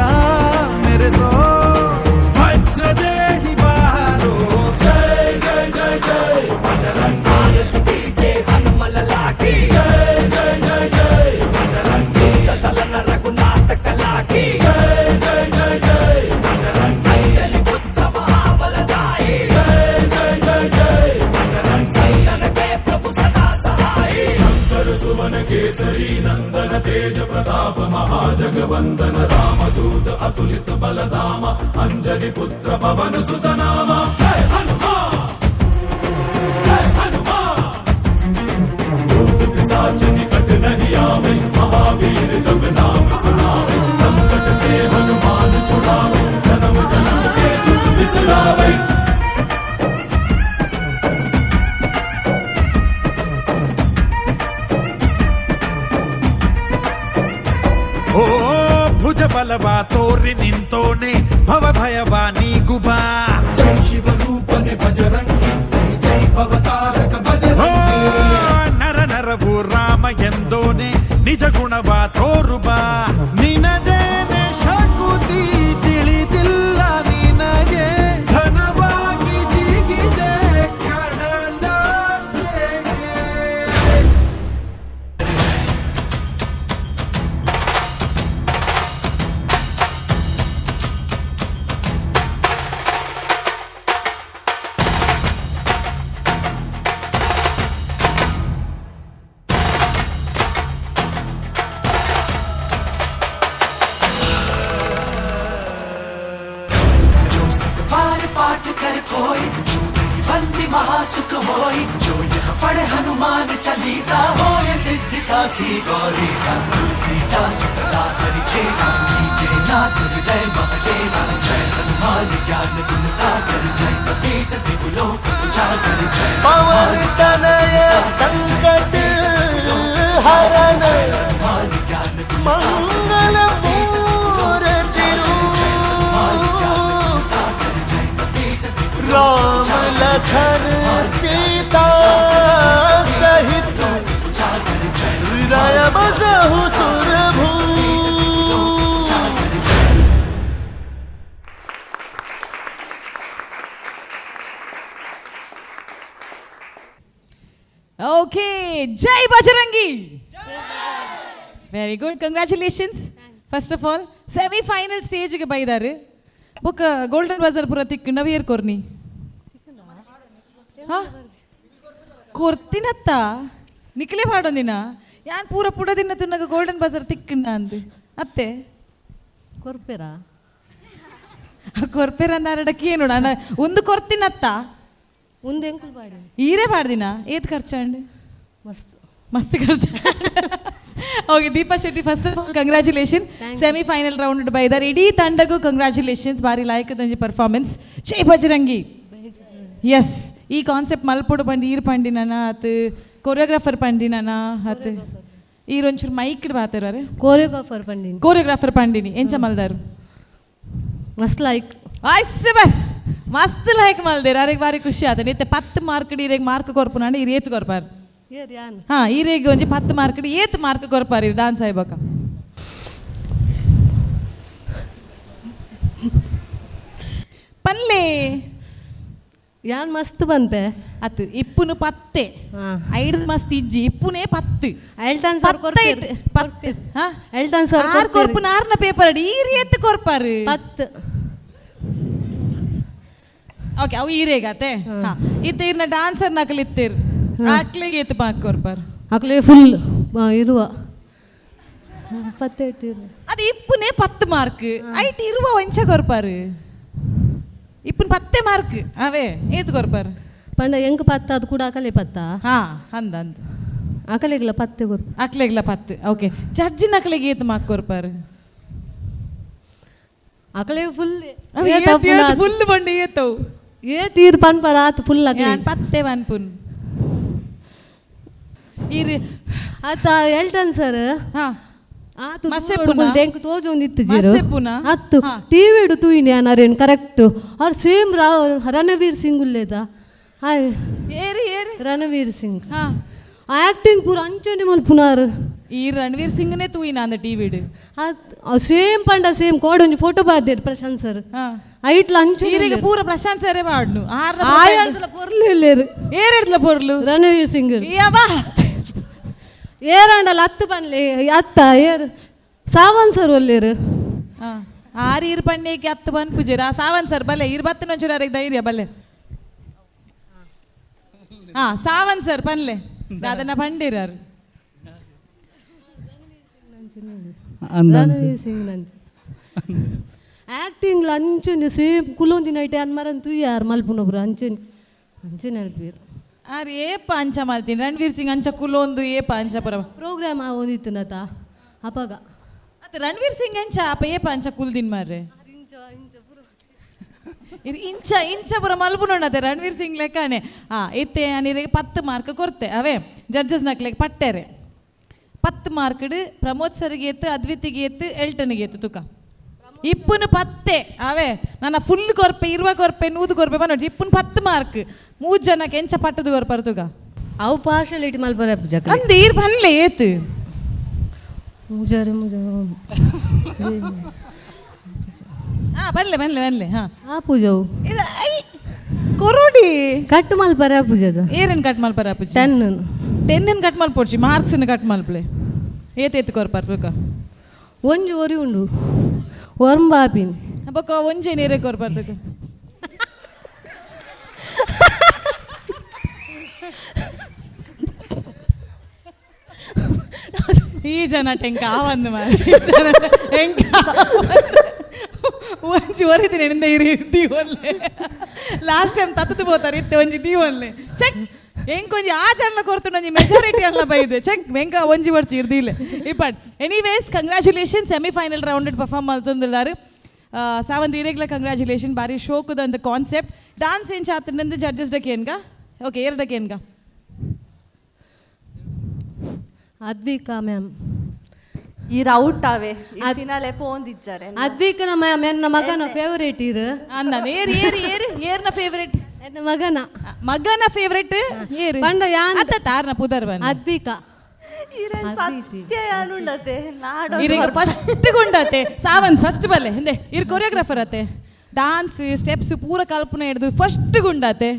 ಮೆರೆಸೋ, ವಜ್ರದೇಹಿ ಬಾರೋ. ಜೈ ಜೈ ಜೈ ಜೈ ಬಜರಂಗಿ, ಹನುಮ ಲಲ್ಲಾ ಕಿ ಜೈ. ಜೈ ಜೈ ಜೈ ಬಜರಂಗಿ, ತಲನ ರಘುನಾಥ ಕಲಾ ಕಿ ಜೈ. ಜೈ ಜೈ ಜೈ ಬಜರಂಗಿ, ಅಂಜನಿ ಪುತ್ರ ಮಹಾಬಲದಾಯಿ. ಜೈ ಜೈ ಜೈ ಜೈ ಬಜರಂಗಿ, ಸಂತನ ಕೆ ಪ್ರಭು ಸದಾ ಸಹಾಯಿ. ಶಂಕರ ಸುವನ ಕೇಸರಿ ನಂದನ, ತೇಜ ಪ್ರತಾಪ ಮಹಾಜಗವಂದನ. ರಾಮದೂತ ಅತುಲಿತ ಬಲಧಾಮ, ಅಂಜನಿ ಪುತ್ರ ಪವನ ಸುತನಾಮ. ಜಯ ಹನುಮಾನ್, ಜಯ ಹನುಮಾನ್. भूत पिशाच निकट नहीं आवे, महावीर जब नाम सुनावे। संकट से हनुमान छुड़ावे, जन्म जन्म के दुख बिसरावे। ಓ ಭುಜ ಬಲವ ತೋರಿ ನಿಂತೋನೆ, ಭವ ಭಯವ ನೀಗುಬಾ. ಜೈ ಶಿವರೂಪನೆ ಬಜರಂಗಿ, ಜೈ ಜೈ ಭವತಾರಕ ಓ ಬಜರಂಗಿ. ನರ ನರವು ರಾಮ ಎಂದೋನೆ, ನಿಜ ಗುಣವ ತೋರುಬಾ. ನಿನದೇನೆ ಶಕುತಿ ತಿಳಿದಿಲ್ಲ ನಿನಗೆ, ಧನವಾಗಿ ಜಿಗಿದೆ ಕಡಲಾಚೆಗೆ. जो सत बार पाठ कर कोई, छूटहि बंदी महासुख होई। जो यह पढ़े हनुमान चालीसा, होय सिद्धि साखी गौरीसा। तुलसीदास सदा हरि चेरा, कीजे नाथ हृदय महडेरा। जय हनुमान ज्ञान गुण सागर, जय कपीस तिहु लोक उजागर। जय पवन तनय संकट हरन, हनुमान ज्ञान गुण मंगल मूर्ति रूप, राम लखन सीता सहित, हृदय बसहु सुर भूप। Okay, Jai Bajrangi. Very good, congratulations. First of all, semi final ಸ್ಟೇಜ್ಗೆ ಬೈದಾರೆ. ಬೊಕ್ಕ ಗೋಲ್ಡನ್ ಬಜರ್ ಪೂರ ತಿಕ್ ನವಿಯರ್ ಕೊರ್ನಿ ಹಾ ಕೊರ್ತಿನತ್ತ ನಿಕ್ಲೆ ಪಾಡೊಂದಿನ. ಯಾನ್ ಪೂರ ಪುಡದಿನ ತುನ್ನಗ ಗೋಲ್ಡನ್ ಬಜಾರ್ ತಿಕ್ಕಂಡ ಅಂದ್ ಅತ್ತೆ. ಕೊರ್ಪೆರಾ? ಕೊರ್ಪೆರ ಅಂದಾರಡಕ್ಕೆ ಏನು ಅಣ್ಣ, ಒಂದು ಕೊರ್ತಿನತ್ತ. ಒಂದು ಎಂಕುಲು ಪಾಡಿ. ಈರೇ ಪಾಡ್ದಿನ? ಏತ್ ಖರ್ಚಾಂಡ್? ಮಸ್ತ್. ಮಸ್ತ್ ಖರ್ಚು. Okay, Deepa Shetty, first of all congratulation. Semifinal round ಬೈದಾರ್. ಇಡೀ ತಂಡಗೂ ಕಂಗ್ರ್ಯಾಚುಲೇಷನ್ಸ್. ಬಾರಿ ಲಾಯಕದಂಜಿ ಪರ್ಫಾರ್ಮೆನ್ಸ್. ಜೈ ಬಜರಂಗಿ. ಎಸ್, ಈ ಕಾನ್ಸೆಪ್ಟ್ ಮಲ್ಪೊಡು ಪಂಡಿ ಈರ್ ಪಂಡಿನ ಅತ್ ಕೊರಿಯೋಗ್ರಾಫರ್ ಪಂಡಿನ? ಅತ್ ಈರೊಂಚೂರು ಮೈಕ್ ಬಾತಾರ. ಕೋರಿಯೋಗ್ರಾಫರ್ ಪಂಡಿನಿ. ಕೊರಿಯೋಗ್ರಾಫರ್ ಪಂಡಿನಿ. ಎಂಚ ಮಲ್ದಾರು? ಮಸ್ತ್ ಲೈಕ್. ಆಯ್ಸ್ ಬಸ್, ಮಸ್ತ್ ಲೈಕ್ ಮಲ್ದೇರು. ಅರೆಗ್ ಬಾರಿ ಖುಷಿ ಆತ. ಇತ್ತೆ 10 ಮಾರ್ಕ್ ಈರೆಗ್ ಮಾರ್ಕ್ ಕೊರ್ಪುನಾಂಡ ಈರ್ ಏತ್ ಕೊರ್ಪಾರು? ಹಾ, ಈರೆಗ್ ಒಂಜಿ 10 ಮಾರ್ಕ್ ಏತ್ ಮಾರ್ಕ್ ಕೊರ್ಪಾರು ಡಾನ್ಸ್ ಆಯ್ಬಕ? ಪನ್ಲೆ. ಯಾನ್ ಮಸ್ತ್ ಪನ್ಪೆ. ಅತ್, ಇಪ್ಪುನು 10, ಐಡ್ ಮಸ್ತ್ ಇಜ್ಜಿ, ಇಪ್ಪುನೇ 10. Elton sir. 10. ಹಾ, ಎಲ್ಟನ್ ಸರ್. ಆರ್ ಕೊರ್ಪುನ ಆರ್ನ ಪೇಪರ್ ಈರ್ ಏತ್ ಕೊರ್ಪಾರು? 10. ಓಕೆ, ಅವು ಈರೇಗತೆ. ಹಾ, ಇತ್ತೆ ಈರ್ನ ಡಾನ್ಸರ್ ನಕಲ್ ಇತ್ತೀರ್, ಆಕ್ಲೆಗೆ ಏತ್ ಮಾರ್ಕ್ ಕೊರ್ಪಾರು? ಅಕ್ಲೆ ಫುಲ್ ಇರುವ 10 ಇರುವ. ಅದು ಇಪ್ಪುನೇ 10 ಮಾರ್ಕ್, ಐಟ್ ಇರುವ ಒಂಚ ಕೊರ್ಪಾರು? ಇಪ್ಪುನ್ 10 ಮಾರ್ಕ್ ಅವೇ, ಏತ್ ಕೊರ್ಪಾರು? ಪಂಡ ಎಂಕ್ 10, ಅದು ಕೂಡ ಅಕಲೆ 10. ಹಾ, ಅಂದ ಅಂದ. ಅಕಲೆಗ್ಲ 10 ಕೊರ್ಪ. ಅಕ್ಲೆಗ್ಲ 10. ಓಕೆ, ಜಡ್ಜಿನ ಅಕ್ಲೆಗೆ ಏತ್ ಮಾರ್ಕ್ ಕೊರ್ಪಾರು? ಅಕಲೆ ಫುಲ್. ಫುಲ್ ಬಂಡಿ ಏತವು? ಏ ತೀರ್ ಪನ್ಪರ ಆತು ಫುಲ್ ಅಕಲೆ. ಯಾನ್ 10 ಪನ್ಪುನ್. ಈರ್ ಆತ ಎಲ್ಟನ್ ಸರ್. ಹಾ, ಆತು. ಮಸ್ಸೆಪ್ಪುನ? ಎಂಕ್ ತೋಜೊಂದಿತ್ತು ಜೀರು. ಮಸ್ಸೆಪ್ಪುನ? ಅತ್ತು, ಟಿವಿ ತೂಯಿನಿ ಅರೇನು ಕರೆಕ್ಟ್ ಅವ್ರು ಸೇಮ್ ರಣವೀರ್ ಸಿಂಗ್ ಉಲ್ಲೇದ ಹಾಯ್. ಏರಿ ಏರಿ? ರಣವೀರ್ ಸಿಂಗ್. ಹಾ, ಆಕ್ಟಿಂಗ್ ಪೂರ ಅಂಚನೆ ಮಲ್ಪುನಾರು. ಈ ರಣವೀರ್ ಸಿಂಗ್ನೇ ತೂಯಿನ ಅಂದ ಟಿವಿಡ್. ಆತ್, ಸೇಮ್ ಪಂಡ ಸೇಮ್. ಕೋಡ್ ಒಂಜಿ ಫೋಟೋ ಪಾಡ್ದೇರು ಪ್ರಶಾಂತ್ ಸರ್. ಐಟ್ಲ ಅಂಚನೆ. ಈರಿಗೆ ಪೂರ ಪ್ರಶಾಂತ್ ಸರೇ ಪಾಡ್ನು. ಆಯಡ್ದಲ ಪೊರ್ಲು ಇಲ್ಲೇರು. ಏರೆಡ್ಲ ಪೊರ್ಲು? ರಣವೀರ್ ಸಿಂಗ್. ಯವ್ವ. ಏರಾಂಡಲ ಅತ್ತು ಪನ್ಲೆ ಅತ್ತ ಏರ್ ಸಾವನ್ ಸರ್ ಒಲ್ಲೇರು. ಆರು ಈರ್ ಪಣ್ಣೇಕೆ ಅತ್ತು ಪನ್ಪುಜೆರ್. ಆ ಸಾವನ್ ಸರ್ ಬಲ್ಲೆ, ಈರ್ ಬತ್ತಿನ ಒಂಚೂರು ಅರೆಗ್ ಧೈರ್ಯ ಬಲ್ಲೆ. ಹಾ, ಸಾವನ್ ಸರ್ ಪನ್ಲೆ, ದಾದನ ಪಂಡೀರಾರು. ರಣವೀರ್ ಸಿಂಗ್ ನಂಚೆ ಆ್ಯಕ್ಟಿಂಗ್ಲ ಅಂಚನೆ ಸೇಮ್. ಕುಲೊಂದಿನ ಐಟೆ ಅನ್ಮರನ್ ತೂಯಾರ್ ಮಲ್ಪುನೊಬ್ರು ಅಂಚನೆ ಅಂಚನೆ ಅಲ್ಪೇರು. ಆರ್ ಏಪ ಅಂಚ ಮಲ್ತೀನಿ ರಣವೀರ್ ಸಿಂಗ್ ಅಂಚ ಕುಲೊಂದು ಏಪ ಅಂಚ ಪರ? ಪ್ರೋಗ್ರಾಮ್ ಆವೊಂದಿತ್ತಿನತ ಅಪಗ. ಅತ್ತ, ರಣವೀರ್ ಸಿಂಗ್ ಎಂಚ ಅಪ ಏಪ ಅಂಚ ಕುಲ್ದಿನ್ ಮಾರ್ರೆ? ಇರ್ ಇಂಚ ಇಂಚ ಪುರ ಮಲ್ಪುನೊಂಡತೆ ರಣವೀರ್ ಸಿಂಗ್ ಲೆಕ್ಕನೆ. ಹಾ, ಇತ್ತೆ ಅನಿರಿಗೆ 10 ಮಾರ್ಕ್ ಕೊರ್ತೆ ಅವೇ. ಜಡ್ಜಸ್ ನಕ್ಲೆಗ್ ಪಟ್ಟೆರೆ 10 ಮಾರ್ಕ್ಡ್. ಪ್ರಮೋದ್ ಸರ್ಗೆ ಏತ್ತು, ಅದ್ವಿತಿಗೆ ಏತ್ತು, ಎಲ್ಟನ್ಗೆ ಏತ್ತು ತುಕ? ಇಪ್ಪುನು 10 ಅವೇ. ನನ್ನ ಫುಲ್ ಕೊರ್ಪೆ, ಇರುವ ಕೊರ್ಪೆ, 100 ಕೊರ್ಪೆ ಬನ್ನೋಡಿ. ಇಪ್ಪುನು 10 ಮಾರ್ಕ್, ಮೂರು ಜನಕ್ಕೆ ಎಂಚ ಪಟ್ಟದು ಕೊರ್ಪಾರು ತುಗ? ಅವು ಪಾರ್ಶಾಲಿಟಿ ಮಲ್ಪರೆ ಜಕ. ಅಂದ್ ಈರ್ ಪನ್ಲೆ ಏತು? ಮುಜಾರೆ ಮುಜಾರೆ. ಹಾ, ಬನ್ಲೆ ಬನ್ಲೆ ಬನ್ಲೆ. ಹಾ. ಆ ಪೂಜವು. ಇದು I ಕೊರೋಡಿ. ಕಟ್ ಮಲ್ಪರೆ ಆ ಪೂಜದ. ಏರೇನು ಕಟ್ ಮಲ್ಪರೆ ಆ ಪೂಜೆ? 10. 10 ಕಟ್ ಮಲ್ಪೊಡ್ಚಿ, ಮಾರ್ಕ್ಸ್ನ ಕಟ್ ಮಲ್ಪಲೆ. ಏತ್ ಏತ್ ಕೊರ್ಪಾರು ತುಕ? ಒಂಜಿ ಒರಿ ಉಂಡು ಒರ್ಂಬ ಆಪಿನಿ. ಬೊಕ್ಕ ಒಂಜೆ ನೀರೇ ಕೊರ್ಪಾರು ತುಕ? ಈ ಜನ ಟೆಂಕ ಆವಂದು ಮಾರ್ರೆ. ಈ ಜನ ಎಂಕ ಒಂಜಿ ಒರಿದಿನ ಎಣಿಂದ ಇರಿ ದೀವೊನ್ಲೆ. ಲಾಸ್ಟ್ ಟೈಮ್ ತತ್ತದು ಪೋತಾರೆ, ಇತ್ತೆ ಒಂಜಿ ದೀವೊನ್ಲೆ. ಚೆಕ್, ಎಂಕ್ ಒಂಜಿ ಆ ಜನ ಕೊರ್ತುಂಡು, ಒಂಜಿ ಮೆಜಾರಿಟಿ ಅಲ್ಲ ಬೈದೆ. ಚೆಕ್, ಎಂಕ ಒಂಜಿ ಬರ್ಚಿ ಇರ್ದಿಲ್ಲ ಇಪ್ಪಟ್. Anyways, congratulation. Semifinal round perform ಮಲ್ತೊಂದುಲ್ಲಾರು ಸಾವಂತ್, ಇರೆಗ್ಲ ಕಂಗ್ರ್ಯಾಚುಲೇಷನ್. ಬಾರಿ ಶೋಕುದ ಒಂದು ಕಾನ್ಸೆಪ್ಟ್. ಡಾನ್ಸ್ ಎಂಚ ಆತಂದು ಜಡ್ಜಸ್ ಡಕೇನ್ಗ. ಓಕೆ, ಏರ್ ಡಕೇನ್ಗ? ಅದ್ವಿಕಾ ಮ್ಯಾಮ್. ಈರ್ ಔಟ್ ಆವೆ, ಫಿನಾಲೆ ಪೋಂದಿಜ್ಜಾರೆ. ಅದ್ವಿಕನ ಮ್ಯಾಮ್ ಎನ್ನ ಮಗನ ಫೇವರೇಟ್ ಇರು. ಅನ್ನ ಏರ್ ಏರ್ ಏರ್ ಏರ್ನ ಫೇವರೇಟ್? ಎನ್ನ ಮಗನ. ಮಗನ ಫೇವರೇಟ್ ಏರ್? ಪಂಡ ಯಾನ್. ಅತ್ತ ತಾರ್ನ ಪುದರ್ ಬನ್ನ. ಅದ್ವಿಕಾ. ಸತ್ಯ ಯಾನುಂಡತೆ. ಇರೀಗ ಫಸ್ಟ್ ಗುಂಡತೆ ಸಾವಂತ್, ಫಸ್ಟ್ ಬಲ್ಲೆ ಹಿಂದೆ. ಇರ್ ಕೊರಿಯೋಗ್ರಾಫರ್ ಅತ್ತೆ, ಡಾನ್ಸ್ ಸ್ಟೆಪ್ಸ್ ಪೂರ ಕಲ್ಪನೆ ಹಿಡ್ದು ಫಸ್ಟ್ ಗುಂಡತೆ.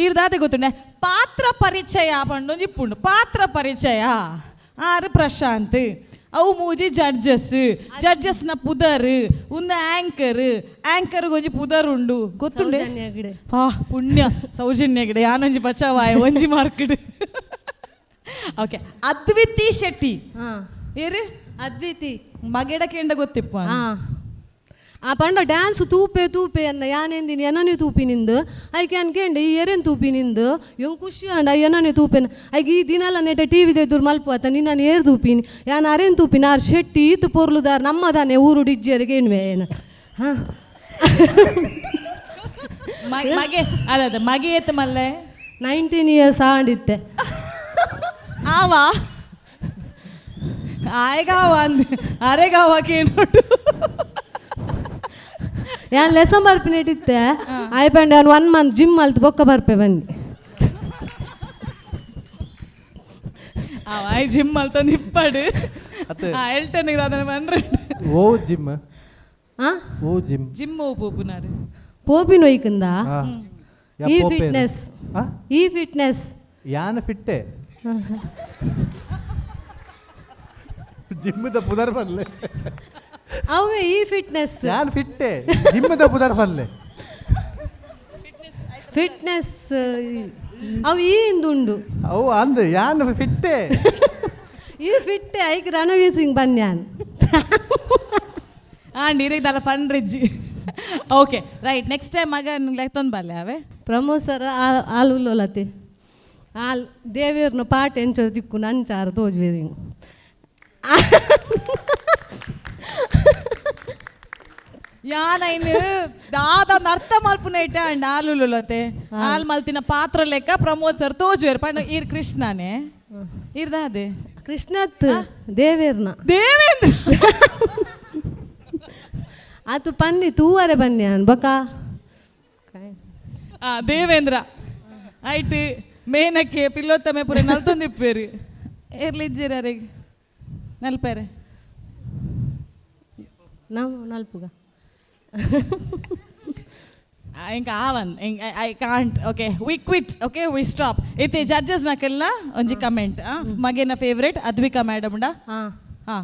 ಈರ್ದಾತೆ ಗೊತ್ತುಂಡೆ, ಪಾತ್ರ ಪರಿಚಯ ಪಂಡೊಂಜಿ ಇಪ್ಪುಂಡು. ಪಾತ್ರ ಪರಿಚಯ ಆರು ಪ್ರಶಾಂತ್, ಅವು ಮೂಜಿ ಜಡ್ಜಸ್, ಜಡ್ಜಸ್ನ ಪುದರ್, ಒಂದು ಆಂಕರ್, ಆಂಕರ್ ಒಂಜಿ ಪುದರ್ ಉಂಡು ಗೊತ್ತುಂಡೆ. ಸೌಜನ್ಯ ಹೆಗ್ಡೆ. ಪಾ ಪುಣ್ಯ ಸೌಜನ್ಯ ಗಿಡ. ಯಾನೊಂಜಿ ಬಚಾವಾಯ ಒಂಜಿ ಮಾರ್ಕೆಟ್. ಓಕೆ, ಅದ್ವಿತಿ ಶೆಟ್ಟಿ. ಏರು? ಅದ್ವಿತಿ. ಮಗೆಡ ಕೇಂಡ ಗೊತ್ತಿಪ್ಪ. ಆ ಪಂಡ ಡ್ಯಾನ್ಸ್ ತೂಪೆ ತೂಪೆ ಅನ್ನ ಯಾನೆಂದಿನಿ ಎನನೆ ತೂಪಿ ನಿಂದು ಐಕೆ ಅನ್ಕೇಂಡೆ ಈ ಎರೆನ್ ತೂಪಿ ನಿಂದು ಯೊಂಗ್ ಖುಷಿ ಅಂಡ ಎನನೆ ತೂಪೆನ ಐಗೆ ಈ ದಿನಲ ನೆಟ ಟಿ ವಿ ದೆದುರು ಮಲ್ಪ ಅತ್ತ ನಿನ್ನ ಏರ್ ತೂಪಿನಿ ಯಾನ್ ಅರೇನ್ ತೂಪಿನ ಆರ್ ಶೆಟ್ಟಿ ಈತು ಪೊರ್ಲುದಾರ್ ನಮ್ಮದಾನೆ ಊರು ಡಿಜ್ಜರಿಗೆ ಏನ್ವೆ ಏನ. ಹಾಂ. ಮಗೆ ಅದ ಅದ ಮಗೆ ಏತ್ ಮಲ್ಲೆ? 19 ಇಯರ್ಸ್ ಆಂಡಿತ್ತೆ. ಆವಾ ಆಯ್ಗಾವ ಅಂದ್ ಅರೆಗಾವ ಕೇನೋಟು. ಯಾನ್ ಲೆಸನ್ ಬರ್ಪಿನೆಟ್ಟಿತ್ತೆ ಆಯ್ ಪಂಡ ಯಾನ್ 1 ಮಂತ್ ಜಿಮ್ ಅಲ್ತ್ ಬೊಕ್ಕ ಬರ್ಪೆ ಬನ್ನಿ. ಆಯ್ ಜಿಮ್ ಅಲ್ತಂದು ಇಪ್ಪಡು ಎಲ್ಟನಿಗೆ ಅದನ್ನ ಬಂದ್ರೆ. ಓ ಜಿಮ್. ಆ? ಓ ಜಿಮ್. ಜಿಮ್ ಹೋಗ್ಬೋಪುನಾರು. ಪೋಪಿನ ಒಯ್ಕಂದ ಈ ಫಿಟ್ನೆಸ್ ಈ ಫಿಟ್ನೆಸ್. ಯಾನ ಫಿಟ್ಟೆ ಜಿಮ್ಮದ ಪುದರ್ ಬಲ್ಲೆ. ಅವೇ ಈ ಫಿಟ್ನೆಸ್. ಯಾನ್ ಫಿಟ್ಟೆ ಜಿಮ್ಮದ ಪುದರ್ ಬಲ್ಲೆ. ಫಿಟ್ನೆಸ್ ಅವು ಈ ಇಂದುಂಡು. ಅವು ಅಂದ್ ಯಾನ್ ಫಿಟ್ಟೆ. ಈ ಫಿಟ್ಟೆ ಐಕ್ ರಣವೀರ್ ಸಿಂಗ್ ಬನ್ಯಾನ್. ಆ ನೀರಿದ್ದಲ್ಲ fun ridge. Okay right, next time ಮಗ ಲೆತ್ತೊಂದು ಬಲ್ಲೆ ಅವೇ. ಪ್ರಮೋದ್ ಸರ್ ಆಲ್ ಉಲ್ಲೋಲತೆ ಆಲ್ ದೇವೇರ್ನ ಪಾಠ ಎಂಚ ದಿಕ್ಕು ನಂಚಾರ ತೋಜ್ವೇರಿಂಗ್. ಯಾನೈನ್ ದಾದ ಅರ್ಥ ಮಲ್ಪುನ ಇಟ್ಟ ಅಂಡ್ ಆಲುಲುಲತೆ ಆಲ್ ಮಲ್ತಿನ ಪಾತ್ರ ಲೆಕ್ಕ ಪ್ರಮೋದ್ ಸರ್ ತೋಜುವೆರ್ ಪಂಡ ಈರ್ ಕೃಷ್ಣನೇ ಇರ್ದಾದೆ. ಕೃಷ್ಣತ್ ದೇವೇರ್ನ ದೇವೇಂದ್ರ ಆತು ಪನ್ನಿ ತೂವರೆ ಬನ್ನಿ ಅನ್ ಬೊಕ. ದೇವೇಂದ್ರ ಐಟ್ ಮೇನಕ್ಕೆ ಪಿಲ್ಲೋತ್ತಮೆ ಪುರ ನಲ್ತೊಂದಿಪ್ಪೇರು ಏರ್ಲಿಜ್ಜಿರ ಅರೆಗ್ ನಲ್ಪೇರೆ. ನಾವು ನಲ್ಪುಗ. ಇಂಕ ಆವನ್ I can't. Okay, we quit. Okay, we stop. ಇತ್ತೆ ಜಡ್ಜಸ್ ನಕಲ್ನ ಒಂಜಿ ಕಮೆಂಟ್. ಮಗೇನ ಫೇವ್ರೇಟ್ ಅದ್ವಿಕಾ ಮೇಡಮ್ ಉಂಡಾ? ಹಾಂ,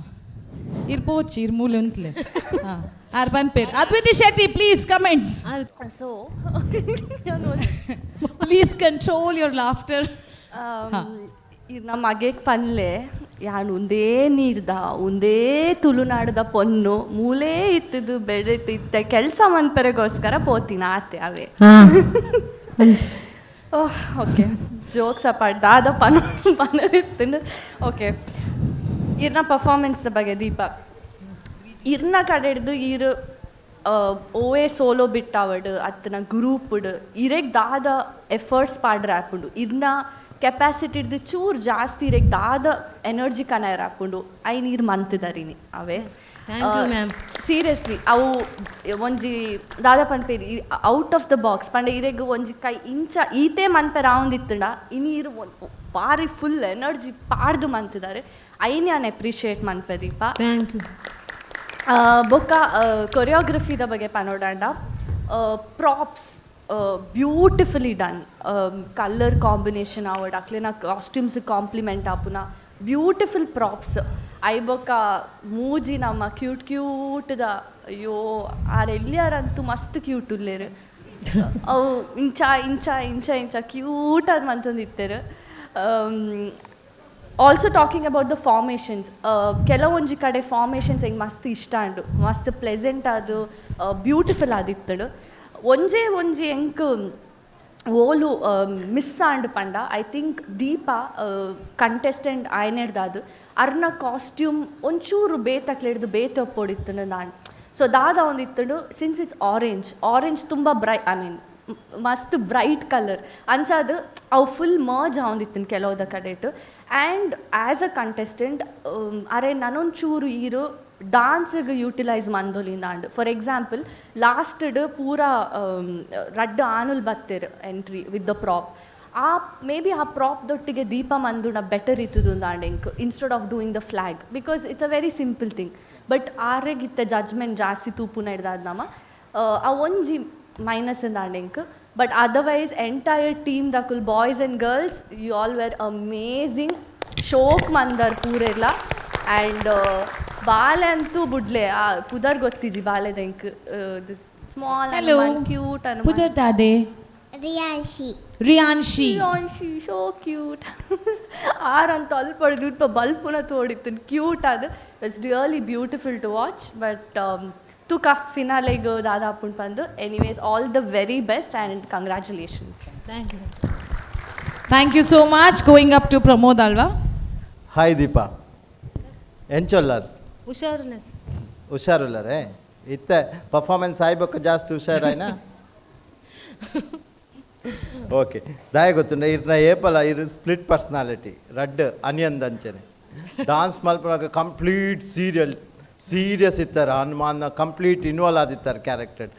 ಇರ್ ಪೋಚಿ ಇರ್ ಮೂಲೆ ಉಂತ್ಲೆ. ಹಾಂ, ಆರ್ ಪನ್ಪೇರ್. Adviti Shetty, please comments. So please control your laughter. ನಮ್ಮ ಮಗೆಗೆ ಪನ್ಲೆ ಯಾನ್ ಒಂದೇ ನೀರ್ದ ಒಂದೇ ತುಳುನಾಡ್ದ ಪೊನ್ನು ಮೂಲೇ ಇತ್ತದು ಬೆಳೆತಿತ್ತ ಕೆಲಸ ಮನ್ಪೆರೆಗೋಸ್ಕರ ಪೋತಿನ ಆತೆ ಅವೇ. ಓಹ್ ಓಕೆ, ಜೋಕ್ಸ್ ಅಪಾರ್ಟ್ ದಾದ ಪನ್ ಪನರಿತ್ತುಂಡು. ಓಕೆ, ಇರ್ನ ಪರ್ಫಾರ್ಮೆನ್ಸ್ ಬಗ್ಗೆ ದೀಪ ಇರ್ನ ಕಡೆ ಹಿಡ್ದು ಇರು ಓವೇ ಸೋಲೋ ಬಿಟ್ಟಾವಡು ಅತ್ತನ ಗ್ರೂಪ್ಡ್ ಇರೆಗ್ ದಾದ ಎಫರ್ಟ್ಸ್ ಪಾಡ್ರೆ ಆಪುಂಡು ಇರ್ನ ಕೆಪಾಸಿಟಿ ಹಿಡ್ದು ಚೂರು ಜಾಸ್ತಿ ಇರೆಗ್ ದಾದ ಎನರ್ಜಿ ಕನಾಯರ್ ಆಪುಂಡು I ನೀರು ಮಂತದರಿನಿ ಅವೇ. Thank you ma'am. Seriously ಅವು ಒಂಜಿ ದಾದ ಪನ್ಪೇರಿ ಔಟ್ ಆಫ್ the box ಪಂಡ ಇರೆಗ್ ಒಂಜಿ ಕೈ ಇಂಚ ಈತೆ ಮನ್ಪೆರ ಆವೊಂದಿತ್ತುಂಡ ಇನಿ ಇರು ಬಾರಿ ಫುಲ್ ಎನರ್ಜಿ ಪಾಡ್ದು ಮಂತಿದ್ದಾರೆ ಐನ್ ಯಾನ್ ಅಪ್ರಿಷಿಯೇಟ್ ಮನ್ಪೆ ದೀಪ. Thank you. ಬೊಕ್ಕ ಕೊರಿಯೋಗ್ರಫಿದ ಬಗ್ಗೆ ಪನೋಡಾಂಡ props beautifully done, colour combination ಆವಡ್ ಅಕ್ಲೆನ ಕಾಸ್ಟ್ಯೂಮ್ಸ್ ಕಾಂಪ್ಲಿಮೆಂಟ್ ಆಪುನ ಬ್ಯೂಟಿಫುಲ್ ಪ್ರಾಪ್ಸ್. I ಬೊಕ್ಕ ಮೂಜಿ ನಮ್ಮ ಕ್ಯೂಟ್ ಕ್ಯೂಟ್ದ ಅಯ್ಯೋ ಆರ್ ಎಲ್ಲಿಯಾರಂತೂ ಮಸ್ತ್ ಕ್ಯೂಟ್ ಉಲ್ಲೇರು ಅವು ಇಂಚ ಇಂಚ ಇಂಚ ಇಂಚ ಕ್ಯೂಟ್ ಆದ್ ಮಂತೊಂದು ಇತ್ತೆರ್. Also talking about the formations, ಕೆಲವೊಂಜಿ ಕಡೆ ಫಾರ್ಮೇಷನ್ಸ್ ಹೆಂಗೆ ಮಸ್ತ್ ಇಷ್ಟ ಅಂಡು ಮಸ್ತ್ ಪ್ಲೆಸೆಂಟ್ ಅದು ಬ್ಯೂಟಿಫುಲ್ ಆದಿತ್ತಡು. ಒಂಜೇ ಒಂಜಿ ಎಂಕ್ ಓಲು ಮಿಸ್ ಆಂಡ್ ಪಂಡ I think Deepa contestant ಆಯ್ನೆಡ್ದಾದು ಅರ್ನ ಕಾಸ್ಟ್ಯೂಮ್ ಒಂಚೂರು ಬೇತಕ್ಲೆಡ್ದು ಬೇತೆ ಒಪ್ಪೊಡಿತ್ತುಂಡು ನಾನು. ಸೊ ದಾದ ಒಂದು ಇತ್ತುಂಡು ಸಿನ್ಸ್ it's orange, orange ತುಂಬ ಬ್ರೈ I mean ಮಸ್ತ್ ಬ್ರೈಟ್ ಕಲರ್ ಅಂಚಾದು ಅವು ಫುಲ್ ಮರ್ಜ್ ಆವೊಂದಿತ್ತು ಕೆಲವುದ ಕಡೆಟ್. ಆ್ಯಂಡ್ ಆ್ಯಸ್ ಅ ಕಂಟೆಸ್ಟೆಂಟ್ ಅರೆ ನನೊಂಚೂರು ಈರು ಡಾನ್ಸಿಗೆ ಯೂಟಿಲೈಸ್ ಮಂದೊಲಿಂದ and for example ಲಾಸ್ಟ್ಡ್ ಪೂರ ರಡ್ಡ್ ಆನುಲ್ ಬತ್ತೆರ್ entry with the prop ಆ ಮೇ ಬಿ ಆ ಪ್ರಾಪ್ ದೊಟ್ಟಿಗೆ ದೀಪ ಮಂದುಣ ಬೆಟರ್ ಇತ್ತದು ಅಂಡ್ ಎಂಕ್ instead of doing the flag because it's a very simple thing. But ಆರೆಗ್ ಇತ್ತ ಜಡ್ಜ್ಮೆಂಟ್ ಜಾಸ್ತಿ ತೂಪುನ ಹಿಡ್ದಾದ್ ನಮ ಆ ಒಂಜಿ ಮೈನಸ್ ಅಂಡ್ ಎಂಕ್. But otherwise entire team ದಕುಲ್ boys and girls you all were amazing. ಶೋಕ್ ಮಂದರ್ ಪೂರೆಲ್ಲ ಆ್ಯಂಡ್ ಬಾಲೆ ಅಂತೂ ಬುಡ್ಲೆ ಆ ಪುದರ್ ಗೊತ್ತಿಜಿ ಬಾಲೆದ ಎಂಕ್ this small hello cute ಪುದರ್ ದಾದೆ? ರಿಯಾನ್ಶಿ. Riyanshi. Riyanshi so cute. Are ಅಂತ ಅಲ್ಪ ಅಲ್ಪ ಬಲ್ಪುನ ತೋಡಿತ್ತು ಕ್ಯೂಟ್ ಅದು. It's really beautiful to watch. But ತುಕ ಫಿನಾಲೆಗ್ ದಾದ ಆಪುಂಡು ಪಂದು. Anyways, all the very best and congratulations. Thank you. Thank you so much. Going up to Pramod Alva. Hi Deepa, ಎಂಚೊಲ್ಲಾರ್? ಹುಷಾರುಲ್ಲ. ಹುಷಾರುಲ್ಲರೇ? ಇತ್ತೆ performance ಆಯ್ಬೇಕು ಜಾಸ್ತಿ ಹುಷಾರಾಯ್ನಾ? Okay, ದಾಯ ಗೊತ್ತುಂಡ ಇರ್ನ ಏಪಲ ಇರು ಸ್ಪ್ಲಿಟ್ ಪರ್ಸ್ನಾಲಿಟಿ ರಡ್ಡ್ onion ಅಂಚನೆ. Dance ಮಲ್ಪುನಾಗ ಕಂಪ್ಲೀಟ್ ಸೀರಿಯಲ್ ಸೀರಿಯಸ್ ಇತ್ತಾರೆ, ಹನುಮಾನ್ ಕಂಪ್ಲೀಟ್ ಇನ್ವಾಲ್ವ್ ಆದಿತ್ತಾರೆ ಕ್ಯಾರೆಕ್ಟರ್.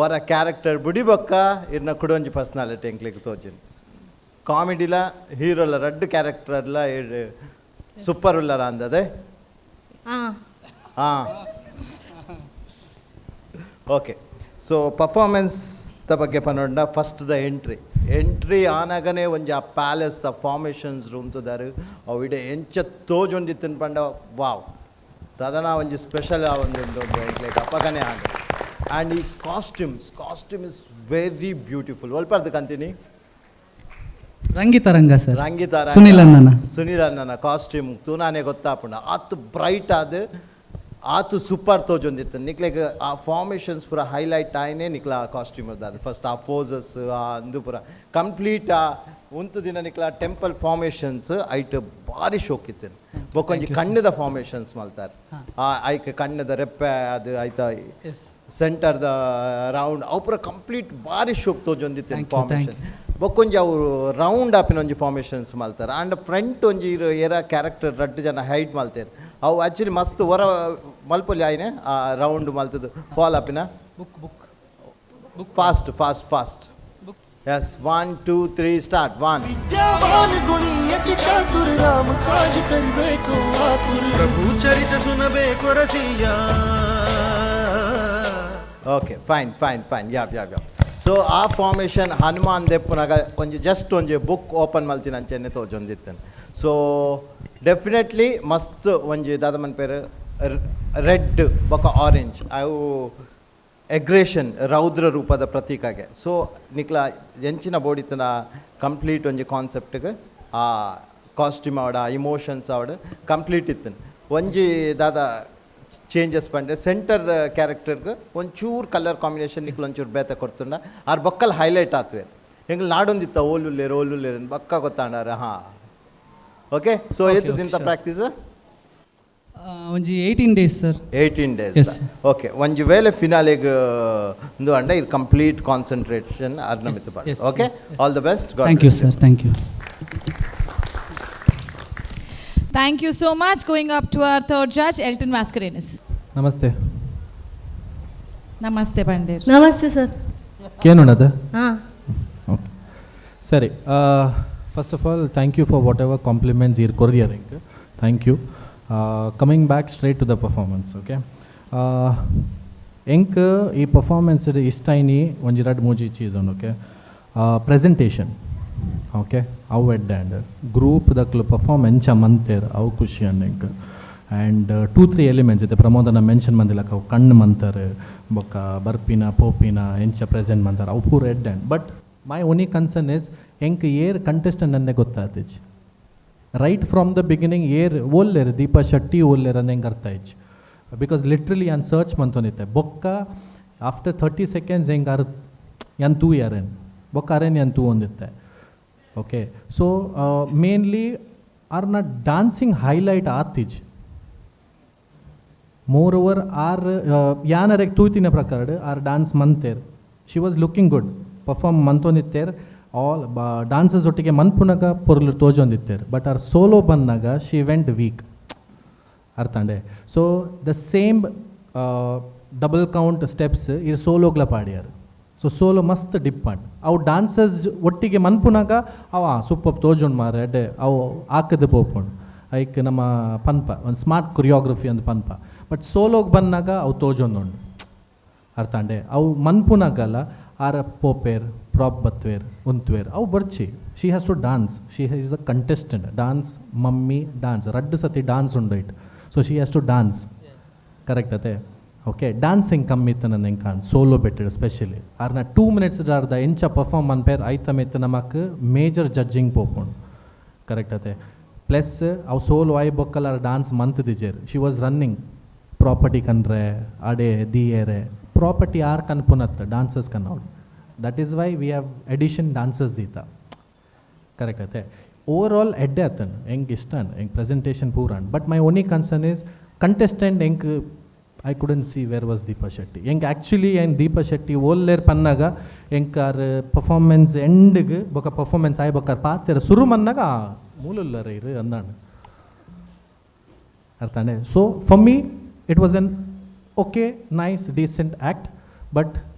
ಓರ ಕ್ಯಾರೆಕ್ಟರ್ ಬುಡಿಬೊಕ್ಕ ಇರ್ನ ಕುಡೊಂಜಿ ಪರ್ಸ್ನಾಲಿಟಿ ಎಂಕ್ಲೆಗ್ ತೋಜಿನ್. ಕಾಮಿಡಿಲ ಹೀರೋಲ ರಡ್ಡ್ ಕ್ಯಾರೆಕ್ಟರ್ಲ ಸೂಪರ್ ಉಲ್ಲರ ಅಂದದೆ. ಹಾಂ. ಹಾಂ, ಓಕೆ. ಸೊ ಪರ್ಫಾರ್ಮೆನ್ಸ್ the ಬಗ್ಗೆ ಪನೊಂಡ ಫಸ್ಟ್ the entry. Entry ಆನಾಗನೇ ಒಂಜಿ ಆ ಪ್ಯಾಲೇಸ್ the formations ರೂಮ್ತುದಾರು ಅವು ಇಡೆ ಎಂಚ ತೋಜೊಂದಿತ್ತಿನ ಪಂಡ ವಾವ್, ತದನ ಒಂಜಿ ಸ್ಪೆಷಲ್ ಒಂದು ಉಂಡು ಒಂದು ಎಂಕ್ಲೆಗ್ ಅಪ್ಪಗನೇ ಆಂಡ್. ಆ್ಯಂಡ್ ಈ ಕಾಸ್ಟ್ಯೂಮ್ಸ್ is very beautiful. ಒಲ್ಪರ್ದು ಕಂತೀನಿ? ರಂಗಿತರಂಗ ಸರ್. ರಂಗಿತ ಸುನಿಲ್ ಅಣ್ಣನ. ಸುನಿಲ್ ಅಣ್ಣನ ಕಾಸ್ಟ್ಯೂಮ್ ತೂನಾನೆ ಗೊತ್ತಾಪುಂಡ ಆತು ಬ್ರೈಟ್ ಆದ್ ಆತು ಸೂಪರ್ ತೋಜೊಂದಿತ್ತು ನಿಕ್ಲೆಗ್. ಆ ಫಾರ್ಮೇಷನ್ಸ್ ಪೂರ ಹೈಲೈಟ್ ಆಯ್ನೆ ನಿಕ್ಲ ಆ ಕಾಸ್ಟ್ಯೂಮ್ ಅದು ಫಸ್ಟ್ ಆ ಪೋಸಸ್ ಆ ಅಂದು ಪೂರ ಕಂಪ್ಲೀಟ್ ಆ ಉಂತು ದಿನ ನಿಕ್ಲ ಟೆಂಪಲ್ ಫಾರ್ಮೇಷನ್ಸ್ ಐಟ್ ಭಾರಿ ಶೋಕಿತ್ತು. ಬೊಕ್ಕೊಂಜಿ ಕಣ್ಣದ ಫಾರ್ಮೇಷನ್ಸ್ ಮಲ್ತಾರೆ, ಆ ಐಕ್ ಕಣ್ಣದ ರೆಪ್ಪೆ ಅದು ಆಯ್ತಾ ಸೆಂಟರ್ದ ರೌಂಡ್ ಅವು ಪೂರ ಕಂಪ್ಲೀಟ್ ಭಾರಿ ಶೋಕ್ ತೋಜೊಂದಿತ್ತು ಫಾರ್ಮೇಷನ್. ಬೊಕ್ಕೊಂಜಿ ಅವರು ರೌಂಡ್ ಆಪಿನ ಒಂಜಿ ಫಾರ್ಮೇಷನ್ಸ್ ಮಲ್ತಾರೆ. ಆ್ಯಂಡ್ ಫ್ರಂಟ್ ಒಂಜಿ ಏರ ಕ್ಯಾರೆಕ್ಟರ್ ರಡ್ಡ್ ಜನ ಹೈಡ್ ಮಲ್ತೇರು. ಅವು ಆ್ಯಕ್ಚುಲಿ ಮಸ್ತ್ ಹೊರ ಮಲ್ಪೊಲಿ ಆಯ್ನೆ ಆ ರೌಂಡ್ ಮಲ್ತದ್ದು ಫಾಲ್ ಆಪಿನ. Book book. Fast fast fast. Yes, 1 2 3 start. 1. विद्यावान गुणी अति चातुर, राम काज करिबेको आतुर, प्रभु चरित सुनबेको रसिया. Okay, fine fine fine. Yeah yeah yeah. So ಆ ಫಾರ್ಮೇಷನ್ ಹನುಮಾನ್ ದೆಪ್ಪುನಾಗ ಒಂಜಿ ಜಸ್ಟ್ ಒಂಜಿ ಬುಕ್ ಓಪನ್ ಮಲ್ತಿನ ಅಂಚನೆ ತೋಜೊಂದಿತ್ತೇನೆ. ಸೊ ಡೆಫಿನೆಟ್ಲಿ ಮಸ್ತ್ ಒಂಜಿ ದಾದ ಮನ್ಪೇರು ರೆಡ್ ಬೊಕ ಆರೆಂಜ್ ಅವು ಎಗ್ರೇಷನ್ ರೌದ್ರ ರೂಪದ ಪ್ರತೀಕಾಗೆ. ಸೊ ನಿಕ್ಲ ಎಂಚಿನ ಬೋಡಿತನ ಕಂಪ್ಲೀಟ್ ಒಂಜಿ ಕಾನ್ಸೆಪ್ಟ್ಗೆ ಆ ಕಾಸ್ಟ್ಯೂಮ್ ಆವಡ ಆ ಇಮೋಷನ್ಸ್ ಆವಡ ಕಂಪ್ಲೀಟ್ ಇತ್ತು. ಒಂಜಿ ದಾದ ಚೇಂಜಸ್ ಪಂಡೆ ಸೆಂಟರ್ ಕ್ಯಾರೆಕ್ಟರ್ಗೆ ಒಂಚೂರು ಕಲರ್ ಕಾಂಬಿನೇಷನ್ ನಿಕ್ಲು ಒಂಚೂರು ಬೇತೆ ಕೊಡ್ತುಂಡ ಆರ್ ಬೊಕ್ಕಲ್ ಹೈಲೈಟ್ ಆತ್ವೆ. ಎಂಗ್ಲು ನಾಡೊಂದಿತ್ತ ಓಲುಲ್ಲೇರು ಓಲುಲ್ಲೇರು ಬಕ್ಕ ಗೊತ್ತಾಂಡಾರ. ಹಾಂ, ಓಕೆ. ಸೊ ಏತು ದಿನದ ಪ್ರಾಕ್ಟೀಸ್? ಒಂಜಿ 18 days sir. 18 days? Yes. Okay, ಒಂಜಿ ವೇಳೆ ಫಿನಾಲೆಗ್ ಒಂದು ಅಂಡ ಇದು ಕಂಪ್ಲೀಟ್ ಕಾನ್ಸಂಟ್ರೇಷನ್ ಅರ್ನ ಮಿತ್ತು. Okay, all the best. Thank you sir, thank you. Thank you so much. Going up to our third judge, Elton Mascarenas. ನಮಸ್ತೆ. ನಮಸ್ತೆ ಪಂಡೇರ್. ನಮಸ್ತೆ ಸರ್. ಕೇನುಣದ? ಹಾಂ. ಓಕೆ, ಸರಿ. First of all, thank you for whatever compliments ಈರ್ courier ಎಂಕ್. Thank you. Coming back straight to the performance, okay, ಎಂಕ್ ಈ ಪರ್ಫಾರ್ಮೆನ್ಸ್ ಇಷ್ಟ ಐನಿ ಒಂಜಿ ರಡ್ಡ್ ಮೂಜಿ ಚೀಸ್ ಉಂಡು. ಓಕೆ, ಪ್ರೆಸೆಂಟೇಷನ್ ಓಕೆ, ಅವು ಎಡ್ಡೆ. ಆ್ಯಂಡ್ ಗ್ರೂಪ್ ದಕ್ಲು ಪರ್ಫಾರ್ಮ್ ಎಂಚ ಮಂತೇರ್ ಅವು ಖುಷಿ ಅಂಡ್ ಎಂಕ್. ಆ್ಯಂಡ್ ಟೂ ತ್ರೀ ಎಲಿಮೆಂಟ್ಸ್ ಇದೆ ಪ್ರಮೋದನ ಮೆನ್ಷನ್ ಮಂದಿಲಕ್ಕ, ಅವು ಕಣ್ಣು ಮಂತರ್ ಬೊಕ್ಕ ಬರ್ಪಿನ ಪೋಪಿನ ಎಂಚ ಪ್ರೆಸೆಂಟ್ ಮಂತಾರ ಅವು ಪೂರ ಎಡ್ಡೆ. But my only concern is ಎಂಕ್ ಏರ್ ಕಂಟೆಸ್ಟೆಂಟ್ ಅಂದೆ ಗೊತ್ತಾತಿಜ್. Right from the beginning air ಓಲ್ಲೇರ್ ದೀಪಾ ಶೆಟ್ಟಿ ಓಲ್ಲೇರ್ ಅಂದ ಹೆಂಗೆ ಅರ್ಥ ಆಯ್ತು, because literally ಯಾನ್ ಸರ್ಚ್ ಮಂತೊಂದಿತ್ತೆ. ಬೊಕ್ಕ ಆಫ್ಟರ್ 30 ಸೆಕೆಂಡ್ಸ್ ಹೆಂಗೆ ಅರ್ ಯಾನ್ ತೂ ಯಾರೇನ್ ಬೊಕ್ಕ ಅರೇನ್ ಯಾನ್ ತೂ ಒಂದಿತ್ತೆ. ಓಕೆ, ಸೊ ಮೇನ್ಲಿ ಆರ್ನ ಡಾನ್ಸಿಂಗ್ ಹೈಲೈಟ್ ಆತಿಜ್. ಮೋರ್ ಓವರ್ ಆರ್ ಯಾನರೆಗ್ ತೂತಿನ ಪ್ರಕಾರ ಆರ್ ಡಾನ್ಸ್ ಮಂತೇರ್, she was looking good. Perform ಮಂತೊಂದಿತ್ತೇರ್, all dancers ಒಟ್ಟಿಗೆ ಮನ್ಪುನಗ ಪೊರ್ಲು ತೋಜೊಂದಿತ್ತೇರ್. ಬಟ್ ಆರ್ ಸೋಲೋ ಬಂದಾಗ she went weak, ಅರ್ಥಾಂಡೆ? So the same double count steps ಇರ್ ಸೋಲೋಗ್ಲ ಪಾಡ್ಯಾರ್. ಸೊ ಸೋಲೋ ಮಸ್ತ್ ಡಿಪ್ ಆಂಡ್. ಅವು ಡಾನ್ಸರ್ಸ್ ಒಟ್ಟಿಗೆ ಮನ್ಪುನಾಗ ಅವ ಸೂಪರ್ ತೋಜುಂಡು ಮಾರೆ, ಎಡ್ಡೆ ಅವು ಆಕದ ಪೋಪುಂಡು. ಐಕ್ ನಮ್ಮ ಪನ್ಪ ಒಂದು ಸ್ಮಾರ್ಟ್ ಕೊರಿಯೋಗ್ರಫಿ ಅಂದ್ ಪನ್ಪ. ಬಟ್ ಸೋಲೋಗ್ ಬಂದಾಗ ಅವು ತೋಜೊಂದುಂಡು, ಅರ್ಥಾಂಡೆ? ಅವು ಮನ್ಪುನಾಗಲ್ಲ ಆರ ಪೋಪೇರ್ ಪ್ರಾಪ್ ಬತ್ವೇರ್ ಉಂತ್ವೇರ್ ಅವು ಬರ್ಚಿ. She has to dance. She is a contestant. Dance mummy dance ರಡ್ಡು ಸತಿ ಡಾನ್ಸ್ ಉಂಡು it. So she has to dance, correct ಅತೆ? Okay, dancing ಕಮ್ಮಿ ಇತ್ತು ನನ್ನ ಎಂಕಾನ್ ಸೋಲೋ ಬೆಟ್ಟೆಡ್ ಸ್ಪೆಷಲಿ. ಆರ್ನ 2 ಮಿನಿಟ್ಸ್ ಅರ್ಧ ಎಂಚ ಪರ್ಫಾರ್ಮ್ ಮನ್ಪೇರ್ ಐತ ಮಿತ್ತು ನಮಕ್ ಮೇಜರ್ ಜಡ್ಜಿಂಗ್ ಪೋಪುಂಡು, ಕರೆಕ್ಟ್ ಅತೆ? ಪ್ಲಸ್ ಅವು ಸೋಲೋ ಆಯ್ ಬೊಕ್ಕಲ ಡಾನ್ಸ್ ಮಂತ್ದಿಜೆರ್. She was running property ಕನ್ರೆ, ಅಡೆ ದಿಯೇರೆ. ಪ್ರಾಪರ್ಟಿ ಆರ್ ಕನ್ಪುನತ್, ಡಾನ್ಸರ್ಸ್ ಕನ್ನೋಡು. That is why we have addition dancers ದೀತ, correct ಅತೆ? ಓವರ್ ಆಲ್ ಎಡ್ಡೆ ಆತನ್, ಎಂಕ್ ಇಷ್ಟ, ಎಂಕ್ ಪ್ರೆಸೆಂಟೇಷನ್ ಪೂರ. But my only concern is contestant ಎಂಕ್ I couldn't see where was Deepa Shetty. ಎಂಕ್ ಆ್ಯಕ್ಚುಲಿ ಏನು ದೀಪಾ ಶೆಟ್ಟಿ ಓಲ್ಲೇರ್ ಪನ್ನಾಗ ಎಂಕ್ ಆರ್ ಪರ್ಫಾರ್ಮೆನ್ಸ್ ಎಂಡ್ಗ್ ಬೊಕ ಪರ್ಫಾರ್ಮೆನ್ಸ್ ಆಯ್ ಬೊಕ್ಕ ಪಾತೆರ ಸುರು ಮನ್ನಾಗ ಮೂಲುಲ್ಲರ ಇರು ಅಂದಾಣ ಅರ್ಥಾನೆ. So for me it was an okay, nice, decent act, but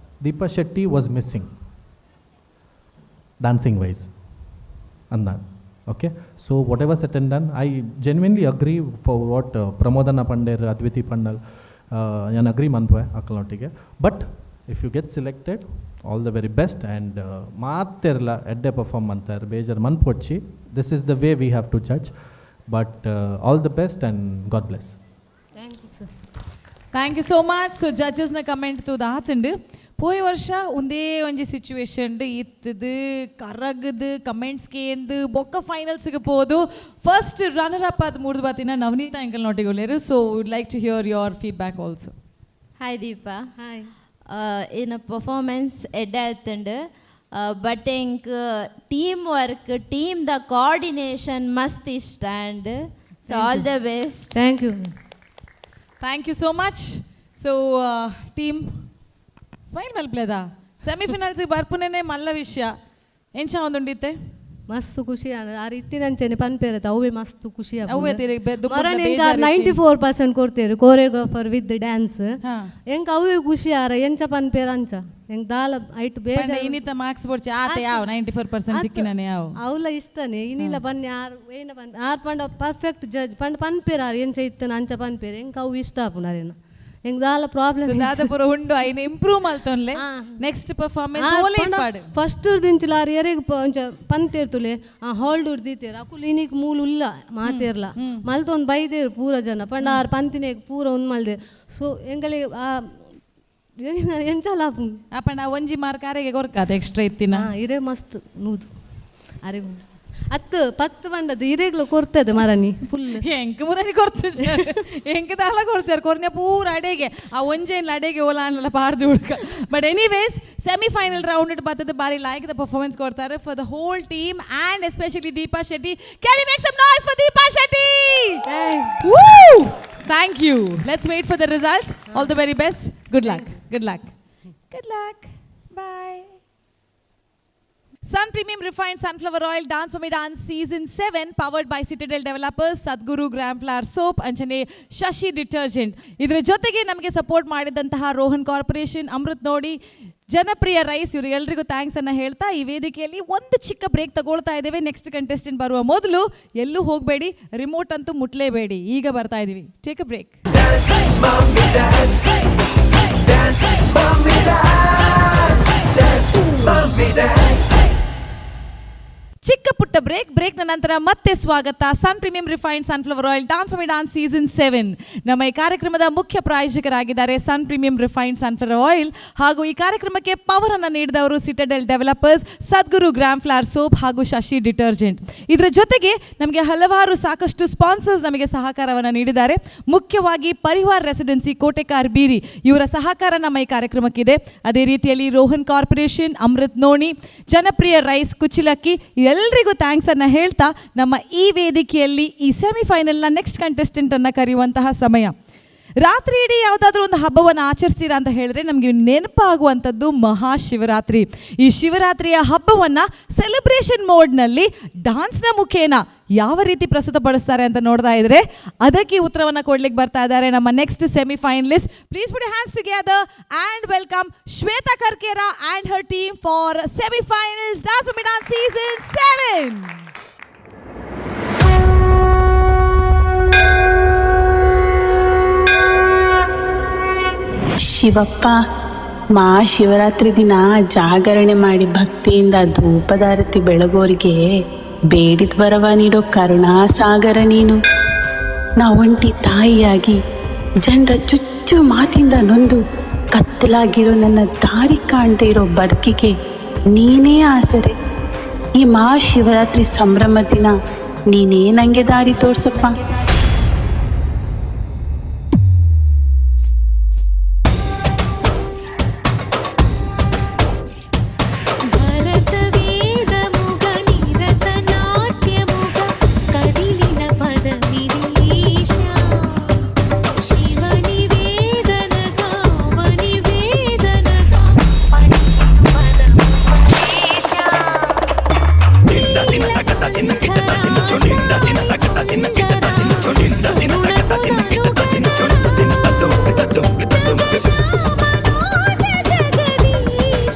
Deepa Shetty was missing dancing wise ಅಂದಾನ್. Okay, so whatever said and done, I genuinely agree for what ಪ್ರಮೋದನ ಪಂಡೇರ್, ಅದ್ವಿತಿ ಪಂಡಲ್, ನಾನು agri ಮನ್ಪುವೆ ಅಕ್ಕಲೊಟ್ಟಿಗೆ. But if you get selected, all the very best. And ಮಾತೆರ್ಲ ಎಡ್ಡೆ perform ಅಂತಾರೆ, ಬೇಜಾರು ಮನ್ಪೊಚ್ಚಿ. This is the way we have to judge, but all the best and God bless. Thank you sir. Thank you so much. So ಜಡ್ಜಸ್ನ comment ತೂದು ಆತುಂಡು. ಪೋಯಿ ವರ್ಷ ಒಂದೇ ಒಂಜಿ situation ಇತ್ತದು ಕರಗದು comments ಕೇಂದು ಬೊಕ್ಕ ಫೈನಲ್ಸ್ಗೆ ಪೋದು first runner up ಆದ ಮೂರ್ದು ಬಾತಿನ ನವನೀತಾ ಅಂಕಲ್ ನೋಟಿಗೊಲ್ಲೇರು. So would like to hear your feedback also. Hi Deepa. Hi. ಇನ್ನ ಪರ್ಫಾರ್ಮೆನ್ಸ್ ಎಡ್ಡೆ ಆತುಂಡು, ಬಟ್ ಎಂಕ್ team work, team the coordination ಮಸ್ತ್ ಇಷ್ಟ and so all the best. Thank you. Thank you so much. So team, smile ಮಲ್ಪ್ಲೇದ. ಸೆಮಿಫೈನಲ್ಸ್ಗೆ ಬರ್ಪುನೇ ಮಲ್ಲ ವಿಷಯ. ಎಂಚ ಒಂದುಂಡಿತ್ತೆ? ಮಸ್ತ್ ಖುಷಿ ಆಂಡ್. ಆರ್ ಇತ್ತಿನಂಚನೆ ಪನ್ಪೇರತ ಅವೇ ಮಸ್ತ್ ಖುಷಿ. ಅವ್ವೇ ತಿರುಗಿ ದುಂಬುದ ಮರನ್ ಬೇಜಾರ್. 94% ಕೊಡ್ತೇರು choreographer with dance. ಎಂಕ್ ಅವೇ ಖುಷಿ. ಆರ ಎಂಚ ಪನ್ಪೇರ ಅಂಚ ಎಂಕ್ ದಾಲ ಐಟ್ ಪಂಡ ಬೇಜಾರ್. ಇನ್ನಿತ ಮಾರ್ಕ್ಸ್ ಬೋಡ್ಚಿ ಆತ ಯಾವ 94% ತಿಕ್ಕಿನಾನೆ ಯಾವ. ಅವಲ ಇಷ್ಟನೇ ಇನ್ನಿಲ್ಲ ಬನ್ನಿ. ಆರ್ ಏನ ಪನ್ ಆರ್ ಪಂಡ ಪರ್ಫೆಕ್ಟ್ ಜಡ್ಜ್ ಪಂಡ ಪನ್ಪೇರ. ಆರ್ ಎಂಚ ಇತ್ತನ ಅಂಚ ಪನ್ಪೇರ. ಎಂಕ್ ಅವು ಇಷ್ಟ ಆಪುನಾರೇನ, ಎಂಕ್ ದಾಲ ಪ್ರಾಬ್ಲಮ್. ದಾದ ಪೂರ ಉಂಡು, ಐನ ಇಂಪ್ರೂವ್ ಮಲ್ತೊನ್ಲೆ. ನೆಕ್ಸ್ಟ್ ಪರ್ಫಾರ್ಮೆನ್ಸ್ ಓಲೆ ಇಪ್ಪಾಡು. ಫಸ್ಟ್ ದಿಂಚಿಲ ಆರ್ ಎರೆಗ್ ಒಂಚ ಪಂತೇರ್ತುಲೆ ಆ ಹಾಲ್ಡ್ ದೀತೇರು. ಅಕುಲು ಇನಿಕ್ ಮೂಲು ಉಲ್ಲ ಮಾತೇರ್ಲ ಮಲ್ತೊಂದು ಬೈದೇರು ಪೂರ ಜನ. ಪಂಡ ಆರ್ ಪಂತಿನೇಗ್ ಪೂರ ಒಂದ್ ಮಲ್ದೇರು. ಸೊ ಎಂಕಲೆ ಆ ಎಂಚಲ ಆಪುಂಡು. ಅಪ್ಪಣ್ಣ ಒಂಜಿ ಮಾರ್ಕ್ ಆರೆಗೆ ಕೊರ್ಕಾದ ಎಕ್ಸ್ಟ್ರಾ ಇತ್ತಿನ. ಇರೇ ಮಸ್ತ್ ನೂದು ಅರೆ ಹತ್ತು ಪತ್ತು ಬಂಡದು ಇರೇಗ್ಲ ಕೊರ್ತದೆ ಮರನಿ ಫುಲ್. ಎಂಕ್ ಮುರನಿ ಕೊರ್ತು, ಎಂಕ್ ದಾಲ ಕೊರ್ಚಾರ ಕೊರ್ನೆ ಪೂರ ಅಡೆಗೆ ಆ ಒಂಜೇನ್ಲ ಅಡೆಗೆ ಓಲ ಅನ್ಲ ಪಾಡ್ದು ಹುಡ್ಕ. But anyways, semifinal round ಬರ್ತದೆ. ಬಾರಿ ಲಾಯ್ಕದ ಪರ್ಫಾರ್ಮೆನ್ಸ್ ಕೊಡ್ತಾರೆ. For the whole team and especially Deepa Shetty, can you make some noise for Deepa Shetty? Thank you. Let's wait for the results. All the very best. Good luck, good luck, good luck. Bye. Sun Premium Refined Sunflower Oil, Dance Mummy Dance Season 7, powered by Citadel Developers, Sadguru Gram Flour Soap, ಅಂಚನೆ ಶಶಿ detergent. ಇದರ ಜೊತೆಗೆ ನಮಗೆ support ಮಾಡಿದಂತಹ Rohan corporation, Amrit noni, ಜನಪ್ರಿಯ rice, ಇವರು ಎಲ್ರಿಗೂ thanks ಅನ್ನ ಹೇಳ್ತಾ ಈ ವೇದಿಕೆಯಲ್ಲಿ ಒಂದು ಚಿಕ್ಕ ಬ್ರೇಕ್ ತಗೊಳ್ತಾ ಇದ್ದೇವೆ. ನೆಕ್ಸ್ಟ್ ಕಂಟೆಸ್ಟೆಂಟ್ ಬರುವ ಮೊದಲು ಎಲ್ಲೂ ಹೋಗಬೇಡಿ, ರಿಮೋಟ್ ಅಂತೂ ಮುಟ್ಲೇಬೇಡಿ. ಈಗ ಬರ್ತಾ ಇದೀವಿ. Take a break. Mommy dance, dance, mommy dance, dance, mommy dance. ಚಿಕ್ಕ ಪುಟ್ಟ ಬ್ರೇಕ್. ಬ್ರೇಕ್ನ ನಂತರ ಮತ್ತೆ ಸ್ವಾಗತ. Sun Premium Refined Sunflower Oil, Dance Mummy Dance Season 7. ನಮ್ಮ ಈ ಕಾರ್ಯಕ್ರಮದ ಮುಖ್ಯ ಪ್ರಾಯೋಜಕರಾಗಿದ್ದಾರೆ Sun Premium Refined Sunflower Oil ಹಾಗೂ ಈ ಕಾರ್ಯಕ್ರಮಕ್ಕೆ ಪವರ್ ಅನ್ನು ನೀಡಿದವರು Citadel developers, ಸದ್ಗುರು gram flower soap ಹಾಗೂ ಶಶಿ ಡಿಟರ್ಜೆಂಟ್. ಇದರ ಜೊತೆಗೆ ನಮಗೆ ಹಲವಾರು ಸಾಕಷ್ಟು ಸ್ಪಾನ್ಸರ್ಸ್ ನಮಗೆ ಸಹಕಾರವನ್ನು ನೀಡಿದ್ದಾರೆ. ಮುಖ್ಯವಾಗಿ ಪರಿವಾರ್ ರೆಸಿಡೆನ್ಸಿ, ಕೋಟೆಕಾರ್ ಬೀರಿ ಇವರ ಸಹಕಾರ ನಮ್ಮ ಈ ಕಾರ್ಯಕ್ರಮಕ್ಕಿದೆ. ಅದೇ ರೀತಿಯಲ್ಲಿ ರೋಹನ್ ಕಾರ್ಪೊರೇಷನ್, ಅಮೃತ್ ನೋಣಿ, ಜನಪ್ರಿಯ ರೈಸ್, ಕುಚಿಲಕ್ಕಿ ಎಲ್ರಿಗೂ thanks ಅನ್ನ ಹೇಳ್ತಾ ನಮ್ಮ ಈ ವೇದಿಕೆಯಲ್ಲಿ ಈ ಸೆಮಿಫೈನಲ್ನ ನೆಕ್ಸ್ಟ್ ಕಂಟೆಸ್ಟೆಂಟ್ ಅನ್ನ ಕರೆಯುವಂತಹ ಸಮಯ. ರಾತ್ರಿ ಇಡೀ ಯಾವುದಾದ್ರೂ ಒಂದು ಹಬ್ಬವನ್ನು ಆಚರಿಸ್ತೀರಾ ಅಂತ ಹೇಳಿದ್ರೆ ನಮಗೆ ನೆನಪಾಗುವಂಥದ್ದು ಮಹಾಶಿವರಾತ್ರಿ. ಈ ಶಿವರಾತ್ರಿಯ ಹಬ್ಬವನ್ನು ಸೆಲೆಬ್ರೇಷನ್ ಮೋಡ್ನಲ್ಲಿ ಡಾನ್ಸ್ನ ಮುಖೇನ ಯಾವ ರೀತಿ ಪ್ರಸ್ತುತಪಡಿಸ್ತಾರೆ ಅಂತ ನೋಡ್ತಾ ಇದ್ರೆ ಅದಕ್ಕೆ ಉತ್ತರವನ್ನು ಕೊಡ್ಲಿಕ್ಕೆ ಬರ್ತಾ ಇದ್ದಾರೆ ನಮ್ಮ next semifinalist. Please put hands together and welcome Shwetha Karkera and her team for semifinals, Dance Dance Season 7. Shivappa, Mahashivratri ದಿನ ಜಾಗರಣೆ ಮಾಡಿ ಭಕ್ತಿಯಿಂದ ಧೂಪದಾರತಿ ಬೆಳಗೋರಿಗೆ ಬೇಡಿದ ವರವ ನೀಡೋ ಕರುಣಾಸಾಗರ ನೀನು. ನಾ ಒಂಟಿ ತಾಯಿಯಾಗಿ ಜನರ ಚುಚ್ಚು ಚುಚ್ಚು ಮಾತಿಂದ ನೊಂದು ಕತ್ತಲಾಗಿರೋ ನನ್ನ ದಾರಿ ಕಾಣದೇ ಇರೋ ಬದುಕಿಗೆ ನೀನೇ ಆಸರೆ. ಈ ಮಹಾಶಿವರಾತ್ರಿ ಸಂಭ್ರಮ ದಿನ ನೀನೇ ನನಗೆ ದಾರಿ ತೋರ್ಸಪ್ಪ.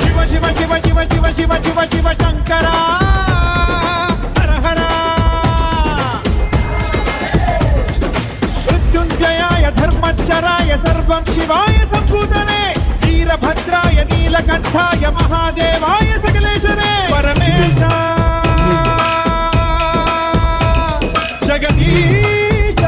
ಶಿವ ಶಿವ ಶಿವ ಶಿವ ಶಿವ ಶಿವ ಶಿವ ಶಿವ ಶಂಕರ ಹರ ಹರ. ಮೃತ್ಯುಂಜಯಾಯ ಧರ್ಮಚ್ಚರಾಯ ಸರ್ವಂ ಶಿವಾಯ ಸಂಭೂತನೆ ವೀರಭದ್ರಾಯ ನೀಲಕಂಠಾಯ ಮಹಾದೇವಾಯ ಸಕಲೇಶನೇ ಪರಮೇಶ ಜಗದೀಶ.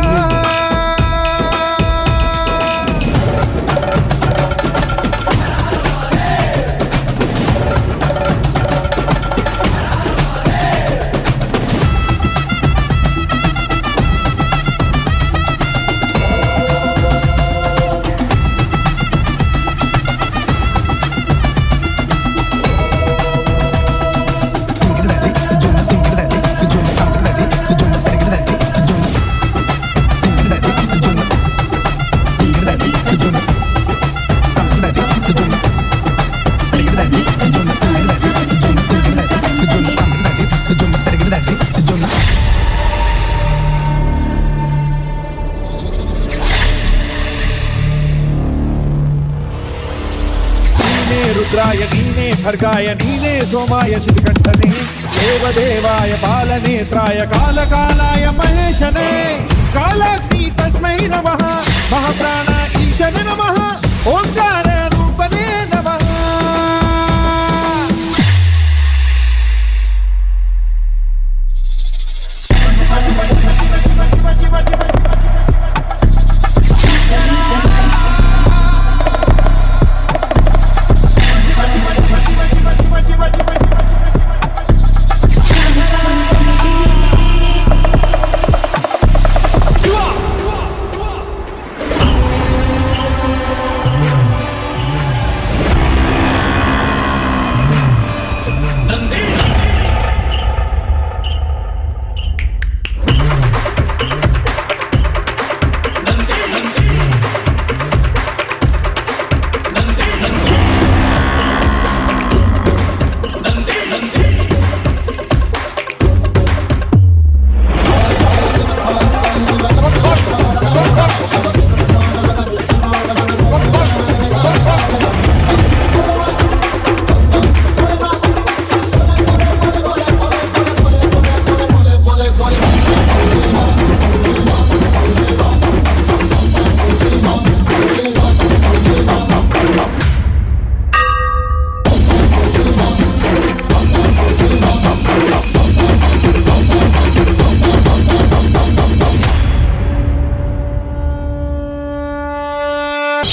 ನೀನೇ ರುದ್ರಾಯ ನೀನೇ ಖರ್ಗಾಯ ನೀನೇ ಸೋಮಾಯ ಶಿಖಂಡನೆ ದೇವದೇವಾಯ ಬಾಲನೇತ್ರಾಯ ಕಾಲಕಾಲಾಯ ಮಹೇಶನೇ ಕಾಲಾಗ್ನಿ ತಸ್ಮೈ ನಮಃ ಮಹಾಪ್ರಾಣ ಈಶನ ನಮಃ ಓಂಕಾರ ರೂಪನೇ ನಮಃ.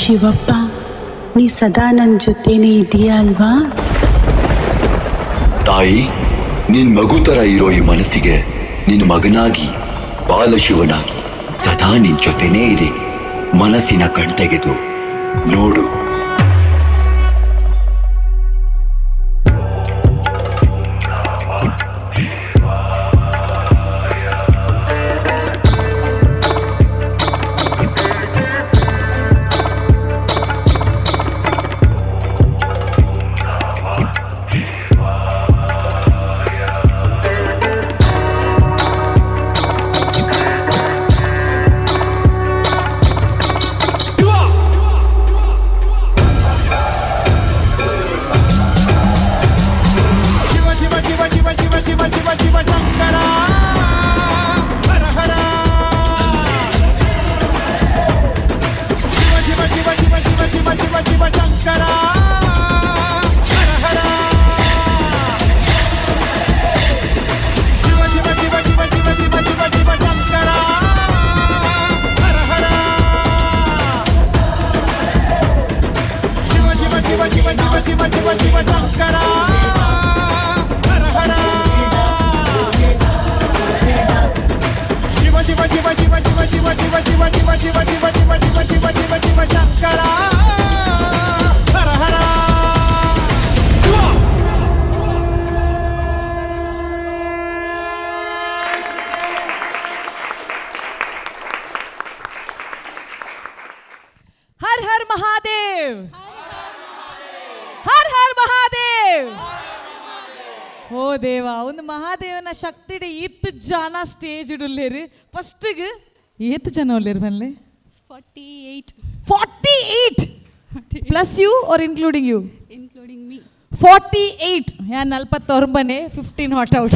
ಶಿವಪ್ಪ, ನೀ ಸದಾ ನನ್ನ ಜೊತೆನೇ ಇದೆಯಾ ಅಲ್ವಾ? ತಾಯಿ, ನಿನ್ ಮಗು ತರ ಇರೋ ಈ ಮನಸ್ಸಿಗೆ ನಿನ್ನ ಮಗನಾಗಿ, ಬಾಲಶಿವನಾಗಿ ಸದಾ ನಿನ್ ಜೊತೆನೇ ಇದೆ. ಮನಸ್ಸಿನ ಕಣ್ತೆಗೆದು ನೋಡು. ಶಿವ ಶಿವ ಶಿವ ಶಿವ ಶಿವ ಶಿವ ಶಿವ ಶಿವ ಶಂಕರ ಹರ ಹರ. ಶಿವ ಶಿವ ಶಿವ ಶಿವ ಶಿವ ಶಿವ ಶಿವ ಶಿವ ಶಂಕರ ಹರ ಹರ. ಶಿವ ಶಿವ ಶಿವ ಶಿವ ಶಿವ ಶಿವ ಶಿವ ಶಿವ ಶಂಕರ ಹರ ಹರ. ಶಿವ ಶಿವ ಶಿವ ಶಿವ ಶಿವ ಶಿವ ಶಿವ ಶಿವ ಶಂಕರ ಹರ ಹರ. ಶಿವ ಶಿವ ಶಿವ ಶಿವ ಶಿವ ಶಿವ ಶಿವ ಶಿವ ಶಿವ ಶಿವ ಶಿವ ಶಿವ ಶಿವ ಶಿವ ಶಿವ ಶಿವ ಶಂಕರ ಹರ ಹರ. ಹರ್ ಹರ್ ಮಹಾದೇವ್, ಹರ್ ಹರ್ ಮಹಾದೇವ್. ಓ ದೇವ, ಒಂದು ಮಹಾದೇವನ ಶಕ್ತಿಡೆ ಈತ್ ಜನ ಸ್ಟೇಜ್ ಇಡುಲ್ಲೇರು. ಫಸ್ಟಿಗೆ ಏತ್ ಜನ ಉಲ್ಲೇರು ಬನ್ಲೆ? 48. 48 plus you or including you? Including me. 48. ಯಾನ್ 49, 15 not out.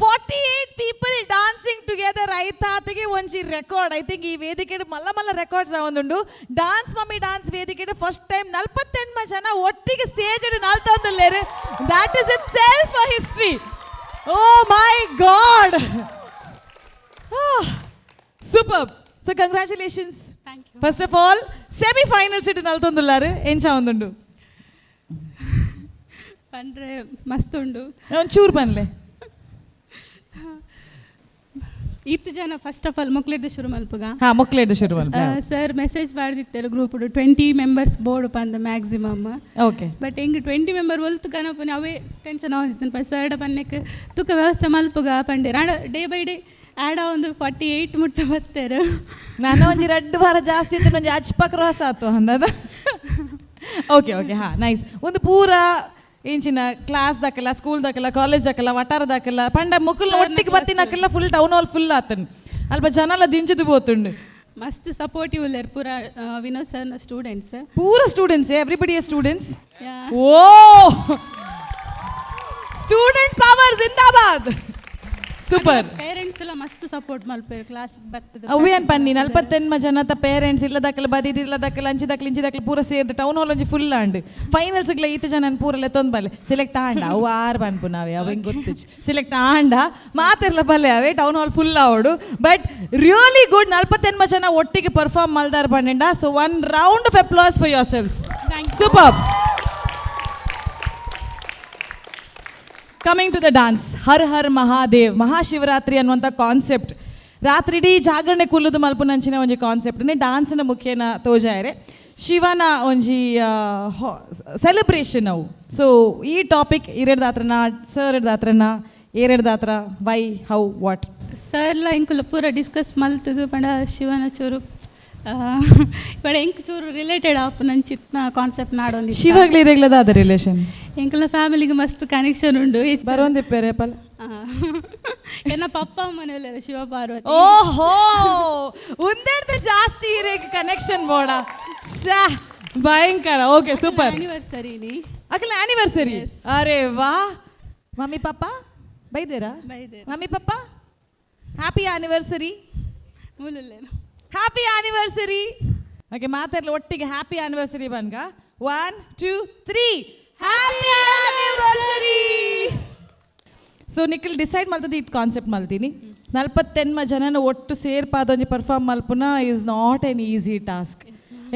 48 people dancing together ಐತಾತಿಗೆ ಒಂಜಿ ರೆಕಾರ್ಡ್. I think ಈ ವೇದಿಕೆ ಮಲ್ಲ ಮಲ್ಲ ರೆಕಾರ್ಡ್ಸ್ ಒಂದುಂಡು. ಡಾನ್ಸ್ ಮಮ್ಮಿ ಡಾನ್ಸ್ ವೇದಿಕೆ ಫಸ್ಟ್ ಟೈಮ್ 48 ಜನ ಒಟ್ಟಿಗೆ stage ನಲ್ತೊಂದುಲ್ಲೇರು. That is itself a history. Oh my God, super. So congratulations first of all. Semi finals ಇಟ್ಟು ನಲ್ತೊಂದುಲ್ಲಾರು, ಎಂಚ ಒಂದುಂಡು? ಪಂಡ್ರೆ ಮಸ್ತ್ ಉಂಡು. ಒಂಚೂರು ಪನ್ಲೆ. ಈತ್ ಜನ ಫಸ್ಟ್ ಆಫ್ ಆಲ್ ಮೊಕ್ಲೆಡ್ ಶುರು ಮಲ್ಪುಗ. ಹಾ, ಮೊಕ್ಲೆಡ್ ಶುರು ಮಲ್ಪುಗ. ಸರ್ ಮೆಸೇಜ್ ಪಾಡ್ದಿತ್ತೆರ್ ಗ್ರೂಪ್, 20 ಮೆಂಬರ್ಸ್ ಬೋರ್ಡ್ ಪಂದ್ ಮ್ಯಾಕ್ಸಿಮಮ್. ಬಟ್ ಎಂಕ್ 20 ಮೆಂಬರ್ ಒಲ್ತು ಕನಪುನೆ ಅವೇ ಟೆನ್ಷನ್ ಆವೊಂದಿತ್ತು. ಸರ್ಡ ಪನ್ನೆಕ್ ತುಕ ವ್ಯವಸ್ಥೆ ಮಲ್ಪುಗ ಪಂಡೆರ್. ಆಂಡ ಡೇ ಬೈ ಡೇ ಆ್ಯಡ್ ಒಂದು 48 ಮುಟ್ಟ ಬತ್ತೆರ್. ನಾನು ಒಂಜಿ ರಡ್ಡು ವಾರ ಜಾಸ್ತಿ ಇತ್ತು, ಒಂಜಿ ಅಚ್ಪ ಕ್ರಾಸ್ ಆತು ಅಂದದ. ಓಕೆ ಓಕೆ, ಹಾಂ, ನೈಸ್. ಒಂದು ಪೂರ ಇಂಚಿನ ಕ್ಲಾಸ್ ದಾಕಲ್ಲ, ಸ್ಕೂಲ್ ದಾಕಲ್ಲ, ಕಾಲೇಜ್ ದಾಕಲ್ಲ, ವಟಾರ ದಾಕಲ್ಲ, ಪಂಡ ಮುಕುಲ್ ಒಟ್ಟಿಗೆ ಬತ್ತಿನಕ್ಕೆಲ್ಲ ಫುಲ್ ಟೌನ್ ಹಾಲ್ ಫುಲ್ ಆತನ್. ಅಲ್ಪ ಜನಲ ದಿಂಚಿದು ಪೋತುಂಡು. ಮಸ್ತ್ ಸಪೋರ್ಟಿವ್ ಉಲ್ಲೆರ್ ಪೂರ ವಿನೋದ್ ಸರ್ನ ಸ್ಟೂಡೆಂಟ್ಸ್. ಪೂರ ಸ್ಟೂಡೆಂಟ್ಸ್, ಎವ್ರಿಬಡಿ ಸ್ಟೂಡೆಂಟ್ಸ್. Yeah. ಓ, ಸ್ಟೂಡೆಂಟ್ ಪವರ್ ಜಿಂದಾಬಾದ್, ಸೂಪರ್. ಪೇರೆಂಟ್ಸ್ ಎಲ್ಲ ಮಸ್ತ್ ಸಪೋರ್ಟ್ ಮಲ್ಪೆರ್ ಕ್ಲಾಸ್ ಬರ್ತದೆ. ಅವ್ವೇನ್ ಪನ್ನಿ, 48 ಜನತ ಪೇರೆಂಟ್ಸ್ ಇಲ್ಲದಕ್ಕಲ ಬದಿದ್ ಇಲ್ಲದಕ್ಕಲ ಅಂಚಿದಕ್ಕಲ ಇಂಚಿದಕ್ಕಲ ಪೂರ ಸೇರ್ದು ಟೌನ್ ಹಾಲ್ ಒಂಜಿ ಫುಲ್ ಆಂಡ್. ಫೈನಲ್ಸ್ಗ್ಲ ಈತ ಜನ ಪೂರ ಲೆತ್ತೊಂದು ಬಲ್ಲೆ. ಸೆಲೆಕ್ಟ್ ಆಂಡ ಅವು ಆರು ಪನ್ಪು ನಾವೇ ಅವ ಹಿಂಗೆ ಗೊತ್ತಿಚ್ಚು. ಸೆಲೆಕ್ಟ್ ಆಂಡ ಮಾತಿರ್ಲ ಬಲ್ಲೆ, ಅವೇ ಟೌನ್ ಹಾಲ್ ಫುಲ್ ಆವಡು. ಬಟ್ ರಿಯಲಿ ಗುಡ್, 48 ಜನ ಒಟ್ಟಿಗೆ ಪರ್ಫಾರ್ಮ್ ಮಲ್ದಾರ್ ಪಂಡ. So one round of applause for yourselves. Super. Coming to the dance, Har Har Mahadev. Mahashivratri ಅನ್ನುವಂಥ ಕಾನ್ಸೆಪ್ಟ್, ರಾತ್ರಿ ಇಡೀ ಜಾಗರಣೆ ಕುಲ್ಲುದು ಮಲ್ಪುನಂಚಿನ ಒಂಜಿ ಕಾನ್ಸೆಪ್ಟ್ ಡಾನ್ಸ್ನ ಮುಖೇನ ತೋಜಾಯರೆ. ಶಿವನ ಒಂಜಿ ಸೆಲೆಬ್ರೇಷನ್ ಅವು. ಸೊ ಈ ಟಾಪಿಕ್ ಇರೆಡ್ದಾತ್ರನ, ಸರ್ ದಾತ್ರನ, ಏರೆಡ್ದಾತ್ರ, ವೈ, how, what? ಸರ್ಲ ಎಂಕುಲ ಪೂರ ಡಿಸ್ಕಸ್ ಮಲ್ತದು. ಪಂಡ ಶಿವನ ಚೂರು ಪಂಡ ಎಂಕ್ ಚೂರು ರಿಲೇಟೆಡ್ ಆಪುನಂಚಿತ್ನ ಕಾನ್ಸೆಪ್ಟ್ ನಾಡೊಂದು. ಶಿವಗ್ಲಿ ಇರೆಗ್ಲದಾದ ರಿಲೇಷನ್? ಎಂಕಲ್ನ ಫ್ಯಾಮಿಲಿಗೆ ಮಸ್ತ್ ಕನೆಕ್ಷನ್ ಉಂಡು. ಬರೋಂದಿಪ್ಪೇರೆ ಪಲ್. ಎನ್ನ ಪಪ್ಪ ಅಮ್ಮನೆಲ್ಲ ಶಿವ ಪಾರ್ವತಿ. ಓಹೋ, ಒಂದೆಡ್ದು ಜಾಸ್ತಿ ಇರೇಗ್ ಕನೆಕ್ಷನ್ ಬೋಡ. ಶಾ, ಭಯಂಕರ. Okay, super. ಆನಿವರ್ಸರಿ. ಅಕಲ ಆನಿವರ್ಸರಿ? ಅರೆ ವಾ. ಮಮ್ಮಿ ಪಪ್ಪ ಬೈದೇರಾ? ಬೈದೇರ್. Mummy papa, happy anniversary. ಮೂಲಲ್ಲೇನು. Happy anniversary. Okay, ಮಾತಾಡ್ಲಿ ಒಟ್ಟಿಗೆ ಹ್ಯಾಪಿ ಆನಿವರ್ಸರಿ ಬನ್ಗ. 1 2 3, happy anniversary. So Nikhil decide ಮಲ್ತದ it concept ಮಲ್ತೀನಿ. 48 ಜನನ ಒಟ್ಟು ಸೇರ್ಪಾದೊಂಜಿ ಪರ್ಫಾರ್ಮ್ ಮಲ್ಪುನ is not an easy task.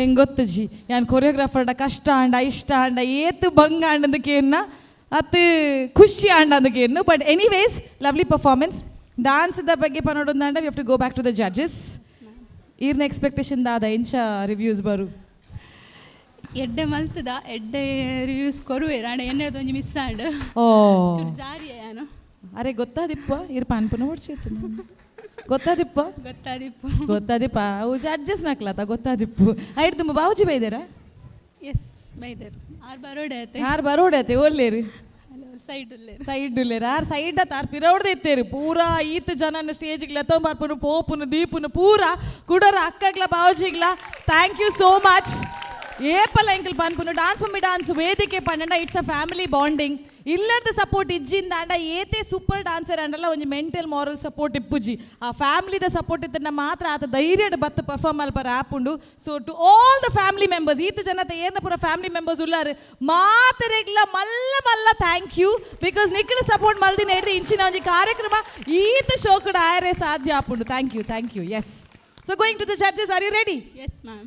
ಹೆಂಗೆ ಗೊತ್ತುಜಿ ಯಾನ್ ಕೊರಿಯೋಗ್ರಾಫರ್ಡ ಕಷ್ಟ ಆಂಡ ಇಷ್ಟ ಆಂಡ ಏತ್ ಬಂಗ ಆಂಡಂದಕ್ಕೇನ ಅತ್ ಖುಷಿ ಆಂಡ ಅಂದಕ್ಕೇನು. But anyways, lovely performance. ಡಾನ್ಸ್ದ ಬಗ್ಗೆ ಪನೋಡೊಂದಾಂಡ we have to go back to the judges. ಈರ್ನ ಎಕ್ಸ್ಪೆಕ್ಟೇಷನ್ ದಾದ, ಎಂಚ ರಿವ್ಯೂಸ್ ಬರು? ಎಡ್ಡೆ ಮಲ್ತದ, ಎಡ್ಡೆ ರಿವ್ಯೂಸ್ ಕೊರುವೆರ್. ಆಂಡ ಎಣ್ಣೆದ ಒಂಜಿ ಮಿಸ್ ಆಂಡ್. ಓ. ಚೂರು ಜಾರಿಯೇ ಯಾನು. ಅರೆ, ಗೊತ್ತಾದಿಪ್ಪ, ಇರ್ ಪಾನ್ಪುನ ಓಡ್ಸಿತ್ತು. ಗೊತ್ತಾದಿಪ್ಪ. ಗೊತ್ತಾದಿಪ್ಪು. ಗೊತ್ತಾದಿಪ್ಪ, ಅವು ಜಡ್ಜಸ್ ನಕ್ಲತ್ತ ಗೊತ್ತಾದಿಪ್ಪು. ಐಟ್ ತುಂಬ ಬಾವುಜಿ ಬೈದೇರಾ? ಎಸ್, ಬೈದೆರ್. ಆರ್ ಬರೋಡೆ ಆತೆ. ಆರ್ ಬರೋಡೆ ಆತೆ. ಓಲ್ಲೇರಿ? ಸೈಡ್ ಉಲ್ಲೇರು. ಸೈಡ್ ಉಲ್ಲೇರು. ಆರ್ ಸೈಡ್ ಆತ, ಆರ್ ಪಿರೌಡ್ದೆ ಇತ್ತೇರು. ಪೂರಾ ಈತ ಜನನ ಸ್ಟೇಜ್ಗೆ ಲೆತ್ತೊಂಬರ್ಪುನು, ಪೋಪುನು, ದೀಪುನು ಪೂರಾ ಕುಡರ. ಅಕ್ಕಗ್ಲ ಬಾವುಜಿಗ್ಲ thank you so much. ಏಪಲ್ಲ ಎಂಕಲ್ ಪನ್ಪುನು dance mummy dance ವೇದಿಕೆ ಪಂಡ it's a family bonding. ಇಲ್ಲದ ಸಪೋರ್ಟ್ ಇಜ್ಜಿಂದ ಅಂಡ ಏತೆ ಸೂಪರ್ ಡಾನ್ಸರ್ ಅಂಡಲ್ಲ ಒಂಜಿ mental moral support ಇಪ್ಪುಜಿ. ಆ ಫ್ಯಾಮಿಲಿದ ಸಪೋರ್ಟ್ ಇತ್ತಂಡ ಮಾತ್ರ ಆತ ಧೈರ್ಯಡ್ ಬತ್ತು ಪರ್ಫಾರ್ಮ್ ಮಲ್ಪರ ಆಪುಂಡು. So to all the family members, ಈತ ಜನತೆ ಏರ್ನ ಪೂರ ಫ್ಯಾಮಿಲಿ ಮೆಂಬರ್ಸ್ ಉಲ್ಲಾರು, ಮಾತೆರೆಗ್ಲ ಮಲ್ಲ ಮಲ್ಲ thank you. Because Nikhil support ಮಲ್ದಿನ ಹಿಡ್ದು ಇಂಚಿನ ಒಂಜಿ ಕಾರ್ಯಕ್ರಮ ಈತ ಶೋಕುಡ ಆಯರೆ ಸಾಧ್ಯ ಆಪುಂಡು. Thank you, thank you. Yes, so going to the judges, are you ready? Yes ma'am.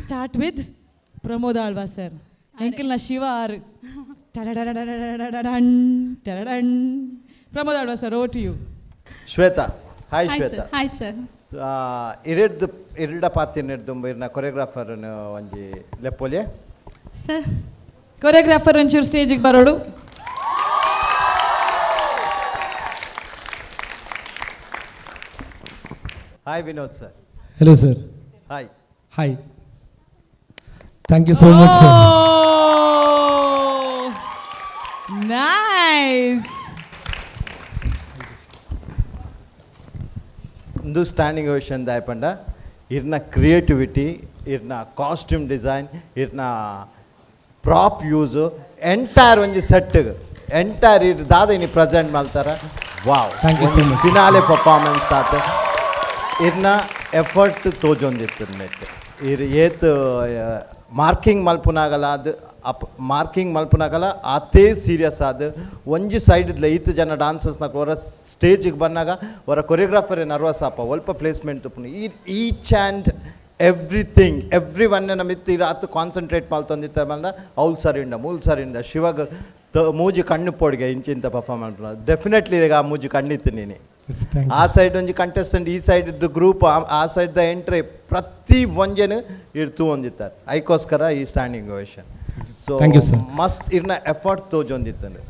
Start with Pramod Alva sir. ಎಂಕಲ್ನ Shiva ಆರು ಟಡಡಡಡಡಡಡಡನ್ ಟಡಡನ್. Pramod Alva sir, over to you. Shweta, hi. Hi. Shweta. Sir, hi sir. ಇರೆಡ್ದು ಇರಡ ಪಾತಿನ ಇರ್ದುಂಬ ಇರ್ನ choreographer ಒಂಜಿ ಲೆಪ್ಪೊಲೆ. Sir. Choreographer ಒಂಚೂರು ಸ್ಟೇಜಿಗೆ ಬರೋಡು. Hi Vinod sir. Hello sir. Hi. Hi. Thank you so much sir. Nice. ಇಂದು standing ovation ದಾಯಪಂಡ ಇರ್ನ creativity, ಇರ್ನ costume design, ಇರ್ನ prop use, entire ಒಂಜಿ set entire ಇರ್ ದಾದ ಇನಿ present ಮಲ್ತಾರ, wow. Thank you so much. Finale performance ತಾತ ಇರ್ನ ಎಫರ್ಟ್ ತೋಜೊಂದಿತ್ತು ನೆಟ್. ಇರ್ ಏತ್ ಮಾರ್ಕಿಂಗ್ ಮಲ್ಪುನಾಗಲ, ಅದು ಅಪ್ ಮಾರ್ಕಿಂಗ್ ಮಲ್ಪುನಾಗಲ ಆತೇ ಸೀರಿಯಸ್ ಆದ್ ಒಂಜಿ ಸೈಡ್ ಈತ್ ಜನ ಡಾನ್ಸರ್ಸ್ನ ಹೊರ ಸ್ಟೇಜಿಗೆ ಬಂದಾಗ ಹೊರ ಕೊರಿಯೋಗ್ರಾಫರ್ ನರ್ವಸ್ ಆಪ ಒಲ್ಪ ಪ್ಲೇಸ್ಮೆಂಟ್ ಉಪ್ಪುನು. ಈ each and everything, every one ಮಿತ್ತು ಇರ್ ಆತು ಕಾನ್ಸಂಟ್ರೇಟ್ ಮಲ್ತೊಂದಿತ್ತ ಬಂದ ಅವ್ಲು ಸರಿ ಉಂಡ ಮೂಲು ಸರಿ ಉಂಡ ಶಿವಗ್ ಮೂಜಿ ಕಣ್ಣು ಪೋಡಿಗೆ ಇಂಚಿಂತ ಪರ್ಫಾರ್ಮ್ ಮಲ್ಪುನ. ಡೆಫಿನೆಟ್ಲಿ ಈಗ ಆ ಮೂಜಿ ಕಣ್ಣಿತ್ತು ನೀನೆ. ಆ ಸೈಡ್ ಒಂಜಿ ಕಂಟೆಸ್ಟೆಂಟ್, ಈ ಸೈಡ್ ಗ್ರೂಪ್, ಆ side the entry, ಪ್ರತಿ ಒಂಜೆನು ಇರ್ ತೂವೊಂದಿತ್ತಾರೆ. ಐಕೋಸ್ಕರ ಈ standing ovation. So Thank you, sir. ಮಸ್ತ್ ಇರ್ನ effort ತೋಜೊಂದಿತ್ತಂದ್ರೆ.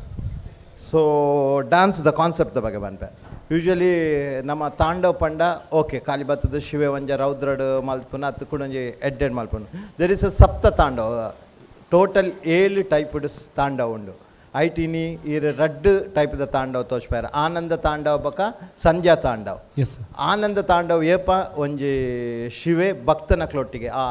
So dance the concept the ಬಗ್ಗೆ ಬಂತೆ. ಯೂಶ್ವಲಿ ನಮ್ಮ ತಾಂಡವ್ ಪಂಡ ಓಕೆ, ಖಾಲಿ ಬತ್ತದ ಶಿವೆ ಒಂಜ ರೌದ್ರಡ್ ಮಲ್ಪುನ ಅತ್ತು ಕೂಡ ಒಂಜಿ ಎಡ್ಡೆಡ್ ಮಲ್ಪುನ. There is a ಸಪ್ತ ತಾಂಡವ್, ಟೋಟಲ್ ಏಳು ಟೈಪ್ ತಾಂಡವ್ ಉಂಡು. ಐಟಿನಿ ಇರ್ ರಡ್ಡ್ ಟೈಪ್ದ ತಾಂಡವ್ ತೋಚ್ಪಾರ, ಆನಂದ ತಾಂಡವ್ ಬಕ ಸಂಧ್ಯಾ ತಾಂಡವ್. Yes sir. ಆನಂದ ತಾಂಡವ್ ಏಪ ಒಂಜಿ ಶಿವೆ ಭಕ್ತನ ಕ್ಲೊಟ್ಟಿಗೆ ಆ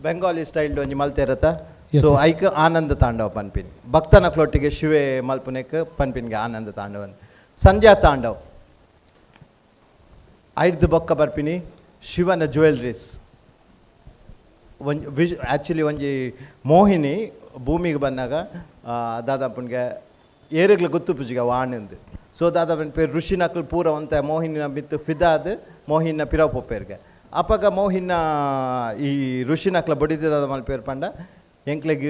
ಬೆಂಗಾಲಿ ಸ್ಟೈಲ್ ಒಂಜಿ ಮಲ್ತೆರತ. Yes, so sir. ಐಕ್ ಆನಂದ ತಾಂಡವ ಪನ್ಪಿನ್. ಭಕ್ತನ ಕ್ಲೊಟ್ಟಿಗೆ ಶಿವೆ ಮಲ್ಪುನೆಕ್ ಪನ್ಪಿನ್ಗೆ ಆನಂದ ತಾಂಡವ. ಸಂಧ್ಯಾ ತಾಂಡವ್ ಐಡ್ದು ಬೊಕ್ಕ ಬರ್ಪಿನಿ ಶಿವನ ಜ್ಯುವೆಲ್ರೀಸ್ ಒಂಜಿ ವಿಶ್. ಆ್ಯಕ್ಚುಲಿ ಒಂಜಿ ಮೋಹಿನಿ ಭೂಮಿಗೆ ಬಂದಾಗ ದಾದಾಪುನ್ಗೆ ಏರುಗ್ಲ ಗೊತ್ತುಪುಜಿಗ ವಾಣಂದು. ಸೊ ದಾದಾಪನ್ ಪೇರು ಋಷಿನಕ್ಲು ಪೂರ ಒಂತ ಮೋಹಿನಿನ ಮಿತ್ತು ಫಿದಾದ್ ಮೋಹಿನ ಪಿರವ್ ಪೊಪ್ಪೇರ್ಗೆ. ಅಪಗ ಮೋಹಿನ ಈ ಋಷಿನಕ್ಲ ಬಡಿದ ಮಲ್ಪೇರು ಪಂಡ, ಎಂಕ್ಲೆಗ್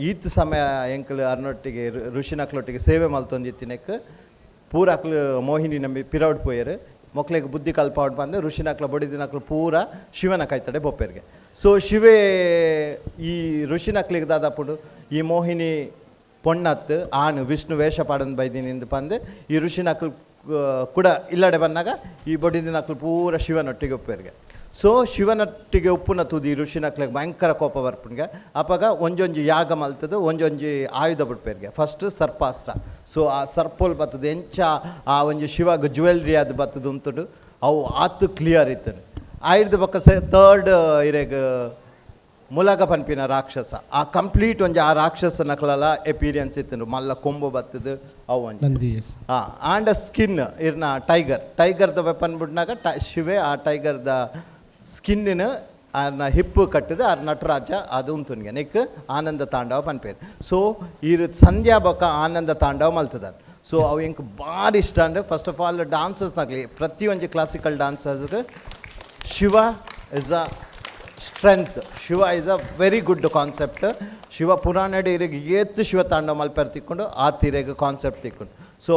ಈತ್ ಸಮಯ ಎಂಕ್ಲು ಅರ್ನೊಟ್ಟಿಗೆ ಋಷಿನಕ್ಲೊಟ್ಟಿಗೆ ಸೇವೆ ಮಲ್ತೊಂದಿತ್ತಿನೆಕ್ ಪೂರ ಅಕ್ಲು ಮೋಹಿನಿ ನಂಬಿ ಪಿರೌಡ್ ಪೋಯೆರ್. ಮೊಕ್ಲೆಗ್ ಬುದ್ಧಿ ಕಲ್ಪಾವಡ್ ಬಂದು ಋಷಿನಕ್ಲ ಬಡಿದಿನಕ್ಲು ಪೂರ ಶಿವನ ಕೈತಡೆ ಬೊಪ್ಪೆರ್ಗೆ. ಸೊ ಶಿವೆ ಈ ಋಷಿನಕ್ಲಿಗೆ ದಾದಾಪುಡು ಈ ಮೋಹಿನಿ ಪೊಣ್ಣತ್ತು ಆಣ್ ವಿಷ್ಣು ವೇಷ ಪಾಡಂದು ಬೈದಿನಿ ಇಂದು ಪಂದು ಈ ಋಷಿನಕ್ಲು ಕೂಡ ಇಲ್ಲಡೆ ಬಂದಾಗ ಈ ಬಡಿದಿನಕ್ಲು ಪೂರ ಶಿವನೊಟ್ಟಿಗೆ ಒಪ್ಪೇರ್ಗೆ. ಸೊ ಶಿವನೊಟ್ಟಿಗೆ ಉಪ್ಪುನ ತುದಿ ಋಷಿನಕ್ಲಿಗೆ ಭಯಂಕರ ಕೋಪ ಬರ್ಪುನ್ಗೆ. ಅಪಗ ಒಂಜೊಂಜಿ ಯಾಗ ಮಲ್ತದು, ಒಂಜೊಂಜಿ ಆಯುಧ ಬಿಡ್ಪೇರ್ಗೆ. ಫಸ್ಟ್ ಸರ್ಪಾಸ್ತ್ರ. ಸೊ ಆ ಸರ್ಪೋಲ್ ಬತ್ತದು ಎಂಚ ಆ ಒಂಜಿ ಶಿವಗ ಜ್ಯುವೆಲ್ರಿ ಅದು ಬತ್ತದು ಉಂತುಡು, ಅವು ಆತು ಕ್ಲಿಯರ್ ಇತ್ತನು. ಆಯ್ದ ಬೊಕ್ಕ ಸೆ ಥರ್ಡ್ ಇರೆಗ್ ಮುಲಗ ಪನ್ಪಿನ ರಾಕ್ಷಸ, ಆ ಕಂಪ್ಲೀಟ್ ಒಂಜಿ ಆ ರಾಕ್ಷಸ ನಕಲಲ ಎಪೀರಿಯನ್ಸ್ ಇತ್ತು, ಮಲ್ಲ ಕೊಂಬು ಬತ್ತದು ಅವು ಒಂಜಿ. ನಂದಿ, ಎಸ್. ಹಾಂ, ಆಂಡ ಸ್ಕಿನ್ ಇರ್ನ ಟೈಗರ್, ಟೈಗರ್ದ ವೆಪನ್ ಬಿಡ್ನಾಗ ಶಿವೆ ಆ ಟೈಗರ್ದ ಸ್ಕಿನ್ನಿನ ಆರ್ನ ಹಿಪ್ಪು ಕಟ್ಟದ ಆರ್ ನಟರಾಜ ಅದು ಉಂತುನ್ಗೆ ನೆಕ್ ಆನಂದ ತಾಂಡವ ಪನ್ಪೇರು. ಸೊ ಈ ಸಂಧ್ಯಾ ಬೊಕ್ಕ ಆನಂದ ತಾಂಡವ ಮಲ್ತದಾರ್. ಸೊ ಅವು ಎಂಕ್ ಭಾರಿ ಇಷ್ಟ. ಅಂದ್ರೆ first of all ಡಾನ್ಸರ್ಸ್ನಾಗಲಿ ಪ್ರತಿಯೊಂಜಿ classical ಡಾನ್ಸರ್ಸ್ಗೆ Shiva is a Strength Shiva is a very good concept. Shiva ಪುರಾಣಡ್ ಇರೆಗ್ ಏತ್ ಶಿವ ತಾಂಡವ ಮಲ್ಪೆರ್ ತಿಕ್ಕೊಂಡು ಆ ತಿರೆಗ್ ಕಾನ್ಸೆಪ್ಟ್ ತಿಕ್ಕೊಂಡು. ಸೊ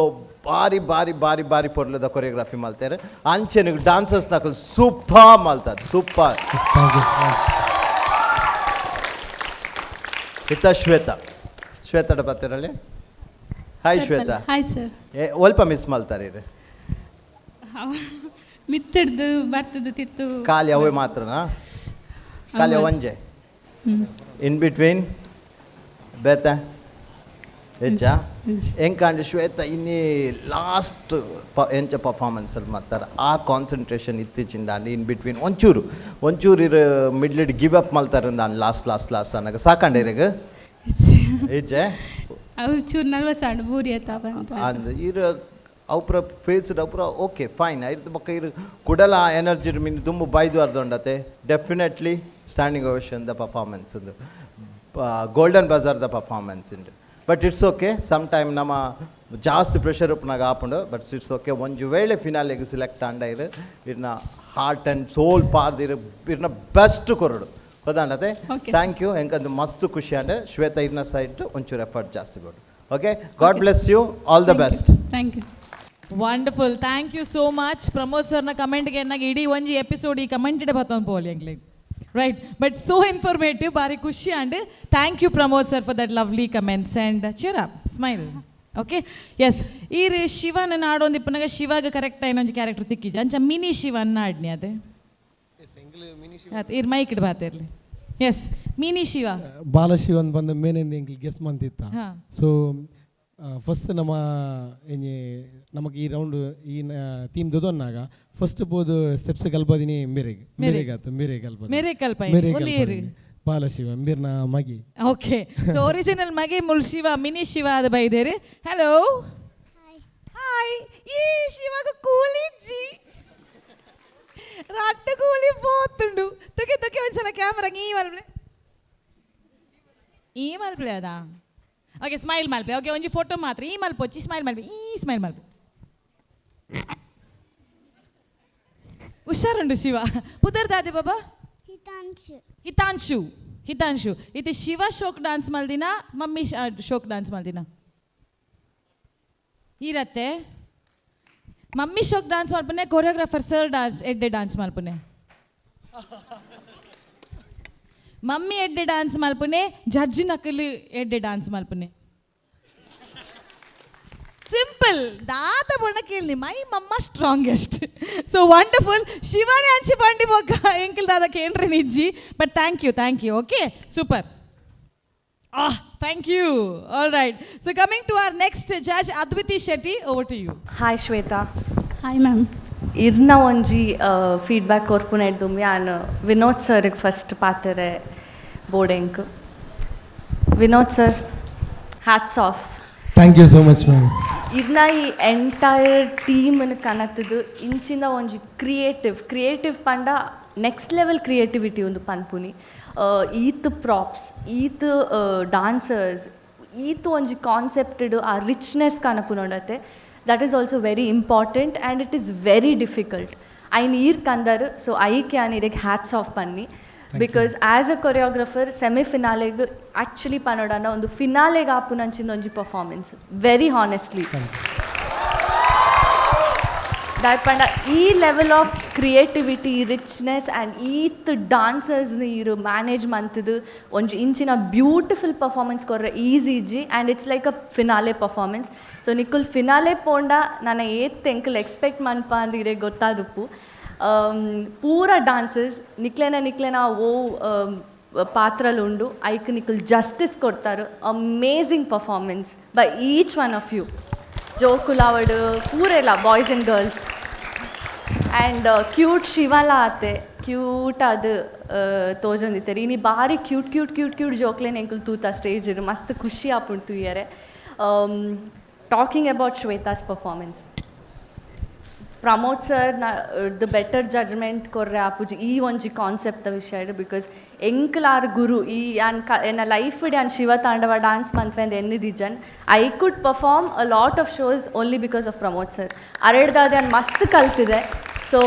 ಬಾರಿ ಬಾರಿ ಬಾರಿ ಬಾರಿ ಪೊರ್ಲುದ ಕೊರಿಯೋಗ್ರಫಿ ಮಲ್ತೆರ್. ಅಂಚೆನೆ ಡಾನ್ಸರ್ಸ್ ನಕುಲು ಸೂಪರ್ ಮಲ್ತಾರೆ, ಸೂಪರ್. ಇತ್ತ ಶ್ವೇತಾ, ಶ್ವೇತಡ ಬತ್ತಿರಲ್ಲಿ. Hi Shweta. Hi sir. ಒಲ್ಪ ಮಿಸ್ ಮಲ್ತಾರೆ ಇರು? ಮಿತ್ತಡ್ದು ಬರ್ತದ ತಿರ್ತು. ಖಾಲಿ ಅವೇ ಮಾತ್ರನಾ? ಖಾಲಿ ಒಂಜೆ ಇನ್ ಬಿಟ್ವೀನ್ ಬೇತ ಹೆಚ್ಚಾ ಎಂಕಾಂಡ ಶ್ವೇತ ಇನ್ನಿ ಲಾಸ್ಟ್ ಎಂಚ ಪರ್ಫಾರ್ಮೆನ್ಸ್ ಅಲ್ಲಿ ಮಾಡ್ತಾರೆ ಆ ಕಾನ್ಸಂಟ್ರೇಷನ್ ಇತ್ತೀಚಿಂದ ಇನ್ ಬಿಟ್ವೀನ್ ಒಂಚೂರು ಒಂಚೂರು ಇರು ಮಿಡ್ಲಿಡ್ ಗಿವ್ ಅಪ್ ಮಲ್ತಾರೆ ನಾನು last last last ಅನ್ನಗ ಸಾಕಂಡೆ ಇರಗ ಇಜ್ಜೆ ಅವು ಚೂರು ನರ್ವಸ್ ಆಂಡ್ ಬೂರಿ ಆತ ಅಂದ್ ಇರು ಅವುಪುರ ಫೇಸ್ ಅವುಪುರ ಓಕೆ ಫೈನ್ ಐದು ಬೊಕ್ಕ ಇರು ಕುಡಲ ಎನರ್ಜಿ ಮಿನ್ ದುಂಬು ಬೈದು ಅರ್ದೊಂಡತೆ. Definitely standing ovation the performance ಉಂದು ಗೋಲ್ಡನ್ ಬಜಾರ್ the performance ಉಂಡು. But it's okay, some time ನಮ್ಮ ಜಾಸ್ತಿ ಪ್ರೆಷರ್ ಉಪ್ಪುನಾಗ ಆಪುಂಡು. But it's okay. ಒಂಜಿ ವೇಳೆ ಫಿನಾಲೆಗೆ ಸಿಲೆಕ್ಟ್ ಆಂಡ ಇರು ಇರ್ನ ಹಾರ್ಟ್ ಆ್ಯಂಡ್ ಸೋಲ್ ಪಾರ್ದಿರು ಇರ್ನ ಬೆಸ್ಟ್ ಕೊರಡು ಗೊತ್ತಾಂಡತೆ. Thank you. ಎಂಕಂದು ಮಸ್ತ್ ಖುಷಿ ಆಂಡ್. ಶ್ವೇತಾ ಇರ್ನ ಸೈಡ್ ಒಂಚೂರು ಎಫರ್ಟ್ ಜಾಸ್ತಿ ಬೋಡು. Okay, God bless you, all the best. Thank you. Wonderful, thank you so much Pramod ಸರ್ನ ಕಮೆಂಟ್ಗೆ ಎನ್ನಾಗ ಇಡೀ ಒಂಜಿ ಎಪಿಸೋಡ್ ಈ ಕಮೆಂಟ್ ಇಡ ಬತ್ತೊಂದು ಪೋಲಿ ಎಂಕ್ಲೆಗ್. Right, but so informative, ಬಾರಿ ಖುಷಿ and thank you Pramod sir for that lovely comments and cheer up smile. Okay, yes, ಈ ರೀ ಶಿವನ ನಾಡೊಂದು ಇಪ್ಪನಾಗ ಶಿವಾಗ ಕರೆಕ್ಟ್ ಆಯ್ನ ಒಂಜಿ ಕ್ಯಾರೆಕ್ಟರ್ ತಿಕ್ಕಿಜ ಅಂಚ ಮಿನಿ ಶಿವನ್ ನಾಡ್ನಿ ಅದೇ ಇರ್ ಮೈಕ್ ಇಡ್ ಬಾತಿರ್ಲಿ. ಎಸ್, ಮಿನಿ ಶಿವ ಬಾಲಶಿವನ್ ಬಂದ ಮೇನಿಂದ ಎಂಕ್ಲು ಗೆಸ್ ಮಂತಿತ್ತ. ಸೊ ಫಸ್ಟ್ ನಮ್ಮ ನಮಗೆ ಈ ರೌಂಡ್ ಈ ಥೀಮ್ ದೊದೊನ್ನಾಗ ಫಸ್ಟ್ ಪೋದು ಸ್ಟೆಪ್ಸ್ ಕಲ್ಪದಿನಿ ಮೇರೆಗೆ ಮೇರೆಗೆ ಆತು ಮೇರೆ ಕಲ್ಪ ಮೇರೆ ಕಲ್ಪ ಮೇರೆ ಬಾಲಶಿವ ಮೇರ್ನ ಮಗಿ. Okay, so original ಮಗೆ ಮುಲ್ ಶಿವ ಮಿನಿ ಶಿವ ಅದು ಬೈದೇರಿ. Hello, hi. ಈ ಶಿವಗ ಕೂಲಿಜ್ಜಿ ರಡ್ಡು ಕೂಲಿ ಪೋತುಂಡು. ತುಕೆ ತುಕೆ ಒಂದ್ಸಲ ಕ್ಯಾಮ್ರಾ ಈ ಮಲ್ಪ್ಲೆ ಈ ಮಲ್ಪ್ಲೆ ಅದಾ. ಓಕೆ, ಸ್ಮೈಲ್ ಮಲ್ಪೆ. ಓಕೆ, ಒಂಜಿ ಫೋಟೋ ಮಾತ್ರ ಈ ಮಲ್ಪೊಚ್ಚಿ ಸ್ಮೈಲ್ ಮಲ್ಪೆ ಈ ಸ್ಮೈಲ್ ಮಲ್ಪೆ. ಹುಷಾರುಂಡು ಶಿವ. ಪುದರ್ ದಾದೆ ಬಾಬಾ? ಹಿತಾಂಶು. ಹಿತಾಂಶು, ಹಿತಾಂಶು. ಇದು ಶಿವ ಶೋಕ್ ಡಾನ್ಸ್ ಮಲ್ದಿನ ಮಮ್ಮಿ ಶೋಕ್ ಡಾನ್ಸ್ ಮಲ್ದಿನ ಇರತ್ತೆ. ಮಮ್ಮಿ ಶೋಕ್ ಡಾನ್ಸ್ ಮಲ್ಪನೆ choreographer sir dance ಎಡ್ಡೆ ಡಾನ್ಸ್ ಮಲ್ಪನೆ. ಮಮ್ಮಿ ಎಡ್ಡೆ ಡಾನ್ಸ್ ಮಲ್ಪನೆ, ಜಡ್ಜ್ ನಕಲು ಎಡ್ಡೆ ಡಾನ್ಸ್ ಮಲ್ಪನೆ. ಸಿಂಪಲ್ ದಾತ ಬಣ್ಣ ಕೇಳಿ ಮೈ ಮಮ್ಮ strongest. So wonderful. ಶಿವನೇ ಅಂಚಿ ಬಂಡಿ ಬೊಕ್ಕ ಎಂಕಲ್ ದಾದ ಕೇಂದ್ರ ನಿಜ್ಜಿ. But thank you, thank you. Okay, super. Thank you. All right, so coming to our next judge Adviti Shetty, over to you. Hi Shweta. Hi ma'am. ಇರ್ನ ಒಂಜಿ ಫೀಡ್ಬ್ಯಾಕ್ ಕೊರ್ಪುನ ದುಮ್ಮಿ ಆನ್ ವಿನೋದ್ ಸರ್ಗೆ first ಪಾತೆರೆ ಬೋಡೆಂಕ್. Vinod sir, hats off. Thank you so much ma'am. ಇರ್ನ ಈ entire ಟೀಮನ್ನು ಕನತದು ಇಂಚಿನ ಒಂಜಿ creative creative ಪಂಡ next level creativity ಒಂದು ಪನ್ಪುನಿ. ಈತ್ ಪ್ರಾಪ್ಸ್, ಈತ್ ಡಾನ್ಸರ್ಸ್, ಈತ್ ಒಂಜಿ ಕಾನ್ಸೆಪ್ಟೆಡ್ ಆ richness ಕನಪುನೊಂಡತೆ. That is also very important and it is very difficult. ಐನ್ ಈರ್ ಕಂದರು, ಸೊ ಐಕೆ ಆನ್ ಇರೆಗ್ ಹ್ಯಾಟ್ಸ್ ಆಫ್ ಪನ್ನಿ. Because as a choreographer ಸೆಮಿಫಿನಾಲೆಗ್ actually ಪನೋಡನ ಒಂದು ಫಿನಾಲೆಗ್ ಆಪುನಂಚಿನ ಒಂಜಿ performance very honestly. ದಾಯ್ ಪಂಡ ಈ level of creativity, richness and ಈತ್ ಡಾನ್ಸರ್ಸ್ನ ಈರು ಮ್ಯಾನೇಜ್ ಮಂತದು ಒಂಜಿ ಇಂಚಿನ ಬ್ಯೂಟಿಫುಲ್ ಪರ್ಫಾರ್ಮೆನ್ಸ್ ಕೊರ್ರೆ ಈಸಿ ಇಜ್ಜಿ. And it's like a finale performance. So ನಿಕ್ಕುಲ್ finale ಪೋಂಡ ನನ್ನ ಏತ್ ಎಂಕಲ್ ಎಕ್ಸ್ಪೆಕ್ಟ್ ಮನ್ಪ ಅಂದ್ ಇರೆಗ್ ಗೊತ್ತಾದುಪ್ಪು. ಪೂರ ಡಾನ್ಸರ್ಸ್ ನಿಕ್ಲೆನ ನಿಕ್ಲೆನ ಓ ಪಾತ್ರಲು ಉಂಡು ಐಕ್ ನಿಕ್ಕುಲ್ ಜಸ್ಟಿಸ್ ಕೊಡ್ತಾರೆ. Amazing performance by each one of you. ಜೋಕುಲಾವಡ್ ಪೂರೆಲ್ಲ boys and girls and cute ಶಿವಲ ಆತೆ ಕ್ಯೂಟ್ ಅದು ತೋಜೊಂದಿತ್ತೆರ್. ಇನಿ ಬಾರಿ cute cute cute cute ಜೋಕ್ಲೆನ್ ಎಂಕುಲು ತೂತ ಸ್ಟೇಜ್ ಮಸ್ತ್ ಖುಷಿ ಆಪುಂಡು ತೂಯರೆ. Talking about Shweta's performance, Pramod sir the better judgement ಕೊರ್ರೆ ಆಪುಜಿ ಈ ಒಂಜಿ ಕಾನ್ಸೆಪ್ಟ್ ವಿಷಯ. Because ಎಂಕಲಾರ್ ಗುರು ಈ ಯಾನ್ ಎನ್ನ ಲೈಫ್ ಯಾನ್ ಶಿವ ತಾಂಡವ dance ಮನ್ಪೆಂದ್ ಎನ್ನಿದಿಜನ್. I could perform a lot of shows only because of Pramod sir. ಅರೆಡ್ದಾದ ಯಾನ್ ಮಸ್ತ್ ಕಲ್ತಿದೆ. ಸೊ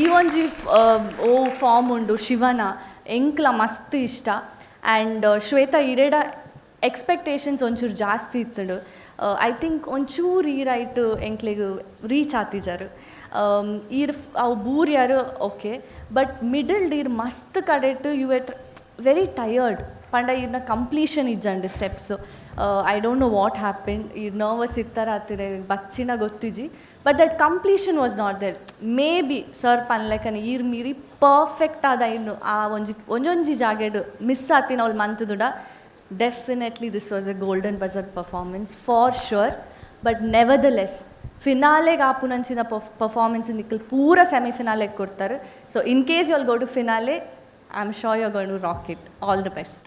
ಈ ಒಂಜಿ ಓ ಫಾರ್ಮ್ ಉಂಡು ಶಿವನ ಎಂಕ್ಲ ಮಸ್ತ್ ಇಷ್ಟ. ಆ್ಯಂಡ್ ಶ್ವೇತಾ, ಇರೆಡ ಎಕ್ಸ್ಪೆಕ್ಟೇಷನ್ಸ್ ಒಂಚೂರು ಜಾಸ್ತಿ ಇತ್ತುಂಡು. I think ಒಂಚೂರು ಈ ರೈಟ್ ಎಂಕ್ಲೆಗ್ ರೀಚ್ ಆತಿಜಾರು. ಈರ್ ಅವು ಬೂರ್ಯಾರು okay, but middle ಈರ್ ಮಸ್ತ್ ಕಡೆಟ್ you ಎಟ್ ವೆರಿ ಟಯರ್ಡ್. ಪಂಡ ಈರ್ನ ಕಂಪ್ಲೀಷನ್ ಇಜ್ಜಂಡು steps. I don't know what happen. ಈರ್ ನರ್ವಸ್ ಇತ್ತರ ಆತಿರ ಬಚ್ಚಿನ ಗೊತ್ತಿಜಿ, but that completion was not there. Maybe sir ಪನ್ಲೆಕನೆ ಈರ್ ಮೀರಿ ಪರ್ಫೆಕ್ಟ್ ಆದ ಇನ್ನು ಆ ಒಂಜಿ ಒಂಜೊಂಜಿ ಜಾಗೆಡ್ ಮಿಸ್ ಆತಿನ ಅವ್ಳು ಮಂತುದುಡ, definitely this was a golden buzzer performance for sure. But nevertheless, ಫಿನಾಲೆಗೆ ಆಪುನಂಚಿನ performance nickel ಪೂರ ಸೆಮಿ ಫಿನಾಲೆಗೆ ಕೊಡ್ತಾರೆ. So in case you all go to finale, I am sure you gonna rock it. All the best.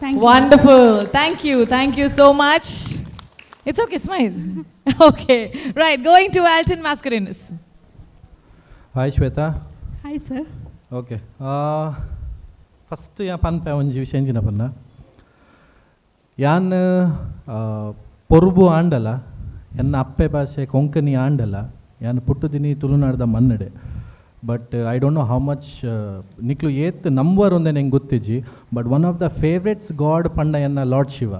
Thank you. Wonderful. Thank you. Thank you so much. It's okay, smile. Okay, right. Going to Alton Mascarenas. Hi Shweta. Hi sir. Okay, first ಯಾ ಪನ್ಪೆ ಒಂಜಿ ವಿಷಯ ಎಂಜಿನ ಪನ್ನ. ಯಾನ್ ಪೊರ್ಬು ಆಂಡಲ, ಎನ್ನ ಅಪ್ಪೆ ಭಾಷೆ ಕೊಂಕಣಿ ಆಂಡಲ, ಯಾನ್ ಪುಟ್ಟುದಿನಿ ತುಳುನಾಡ್ದ ಮನ್ನಡೆ. But I don't know how much ನಿಕ್ಲು ಏತ್ ನಂಬರ್ ಒಂದೇ ನಂಗೆ ಗೊತ್ತಿಜ್ಜಿ, but one of the favourites god ಪಂಡ ಎನ್ನ lord Shiva.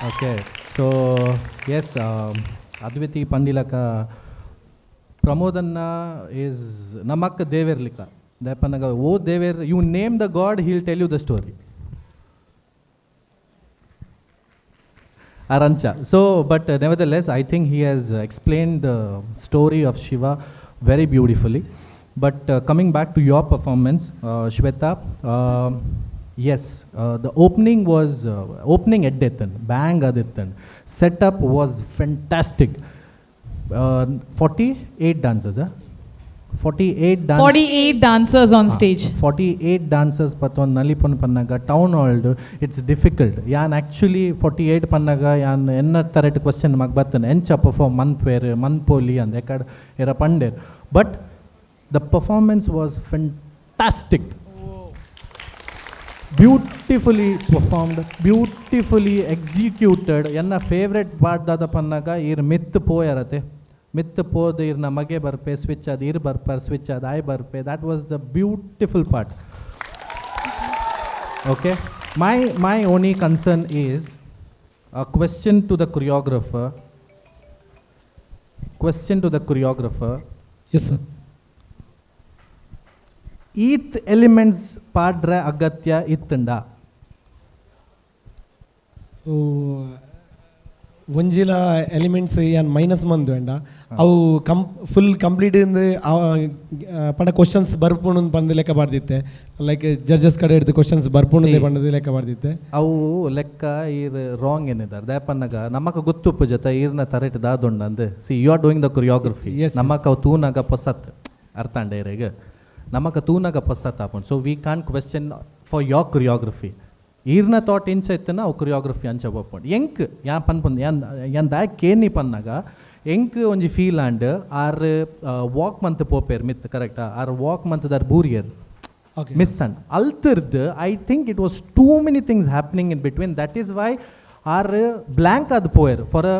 Okay, so yes, Adviti ಪಂಡಿಲಕ ಪ್ರಮೋದನ್ನ is ನಮಕ್ಕ ದೇವೇರ್ಲಿಕ್ಕ ದಯಪನ್ನಗ oh ದೇವೇರ್, you name the god, he'll tell you the story. Arancha. So, but nevertheless, I think he has explained the story of Shiva very beautifully. But coming back to your performance, Shweta, yes, the opening was, opening eddethan, bang adithan. Setup was fantastic. 48 dancers, huh? 48 dancers. 48 dancers on stage. 48 dancers patwan nalipun pannaga town hall, it's difficult. Yan actually 48 pannaga yan enna taret question magbattan encha perform manpere manpoli and ekad era pander. But the performance was fantastic. Beautifully performed, beautifully executed. Enna favorite part dada pannaga ir myth poyarate. ಮಿತ್ ಪೋದು ಇರ್ನ ಮಗೆ ಬರ್ಪೆ switch ಅದು ಇರ್ ಬರ್ಪರ್ switch ಅದು ಆಯ್ ಬರ್ಪೆ. That was the beautiful part. Okay, my only concern is a question to the choreographer. Question to the choreographer. Yes sir. ಈತ್ elements ಪಾಡ್ರೆ ಅಗತ್ಯ ಇತ್ತಂಡ? ಸೊ ಒಂಜಿಲ ಎಲಿಮೆಂಟ್ಸ್ ಯಾನ್ ಮೈನಸ್ ಮಂದು ವೇಂಡ, ಅವು ಫುಲ್ ಕಂಪ್ಲೀಟ್ ಇಂದು ಪಂಡ ಕ್ವಶನ್ಸ್ ಬರ್ಪುಂಡು ಪಂದ್ ಲೆಕ್ಕ ಬಾರ್ದಿತ್ತೆ. ಲೈಕ್ ಜಡ್ಜಸ್ ಕಡೆ ಹಿಡ್ದು ಕ್ವಶನ್ಸ್ ಬರ್ಪುಂಡು ಪಂಡದು ಲೆಕ್ಕ ಬಾರ್ದಿತ್ತೆ. ಅವು ಲೆಕ್ಕ ಈರ್ ರಾಂಗ್ ಏನಿದ್ದಾರೆ ದಯಪನ್ನಗ ನಮಕ ಗೊತ್ತುಪ್ಪು ಜೊತೆ ಈರ್ನ ತರೆಟ್ ದಾದುಂಡು ಅಂದ್. See, you are doing the choreography. ನಮಕ ಅವು ತೂನಾಗ ಪೊಸತ್ ಅರ್ಥಾಂಡ ಇರೆಗ್ ನಮಕ ತೂನಾಗ ಪೊಸತ್ ಆಪುಂಡು. So we can question for your choreography. ಈರ್ನ ಥಾಟ್ ಇಂಚ ಇತ್ತನ ಅವು ಕೊರಿಯೋಗ್ರಫಿ ಅಂಚ ಪೋಪುಂಡು. ಎಂಕ್ ಯಾನ್ ಪನ್ಪುಂಡು ಯಾನ್ ಯಾನ್ ದಾಯೆ ಕೇನಿ ಪನ್ನಾಗ ಎಂಕ್ ಒಂಜಿ feel and R walk month ಪೋಪೇರ್ ಮಿತ್ ಕರೆಕ್ಟಾ? ಆರ್ ವಾಕ್ ಮಂತ್ ದಾರ್ ಬೂರಿಯರ್ ಮಿಸ್ ಅಂಡ್ ಅಲ್ತಿರ್ದು. I think it was too many things happening in between. That is why are blank ಅದು ಪೋಯರ್ for a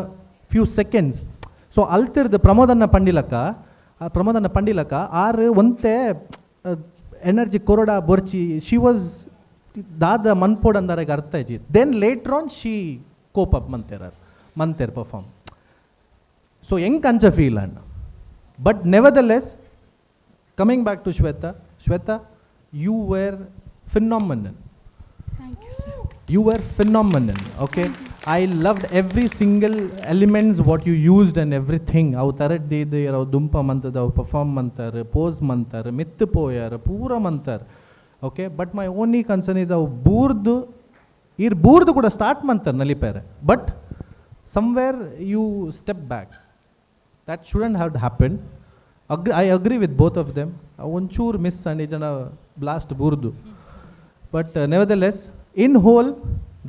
few seconds. So ಅಲ್ತಿರ್ದು ಪ್ರಮೋದನ್ನ ಪಂಡಿಲಕ್ಕ, ಪ್ರಮೋದನ್ನ ಪಂಡಿಲಕ್ಕ ಆರ್ ಒಂತೆ ಎನರ್ಜಿ ಕೊರಡ ಬೊರ್ಚಿ she was ದಾದ ಮನ್ಪೋಡ್ ಅಂದಾರೆಗ್ ಅರ್ಥ ಇಜ್ಜಿ. Then later on she cope up ಮಂತೇರ್ ಮಂತೇರ್ perform. So ಎಂಕ್ ಅಂಚ feel and but nevertheless, coming back to Shweta, Shweta, you were phenomenal. Thank you sir. You were phenomenal. Okay, I loved every single elements what you used and everything. ಅವು ತರಡ್ ದೀದ್ ಅವು ದುಂಪ ಮಂತದ ಅವು perform ಮಂತಾರ pose ಮಂತಾರ ಮಿತ್ ಪೋಯಾರ ಪೂರ ಮಂತಾರ. Okay, but my only concern is ಅವು ಬೂರ್ದು ಈರ್ ಬೂರ್ದು ಕೂಡ start ಮಂತಾರ ನಲಿಪೇರೆ, but somewhere you step back. That shouldn't have happen. I agree with both of them. ಒಂಚೂರು ಮಿಸ್ ಅಂಡ್ ಈ ಜನ ಬ್ಲಾಸ್ಟ್ ಬೂರ್ದು. But nevertheless, in whole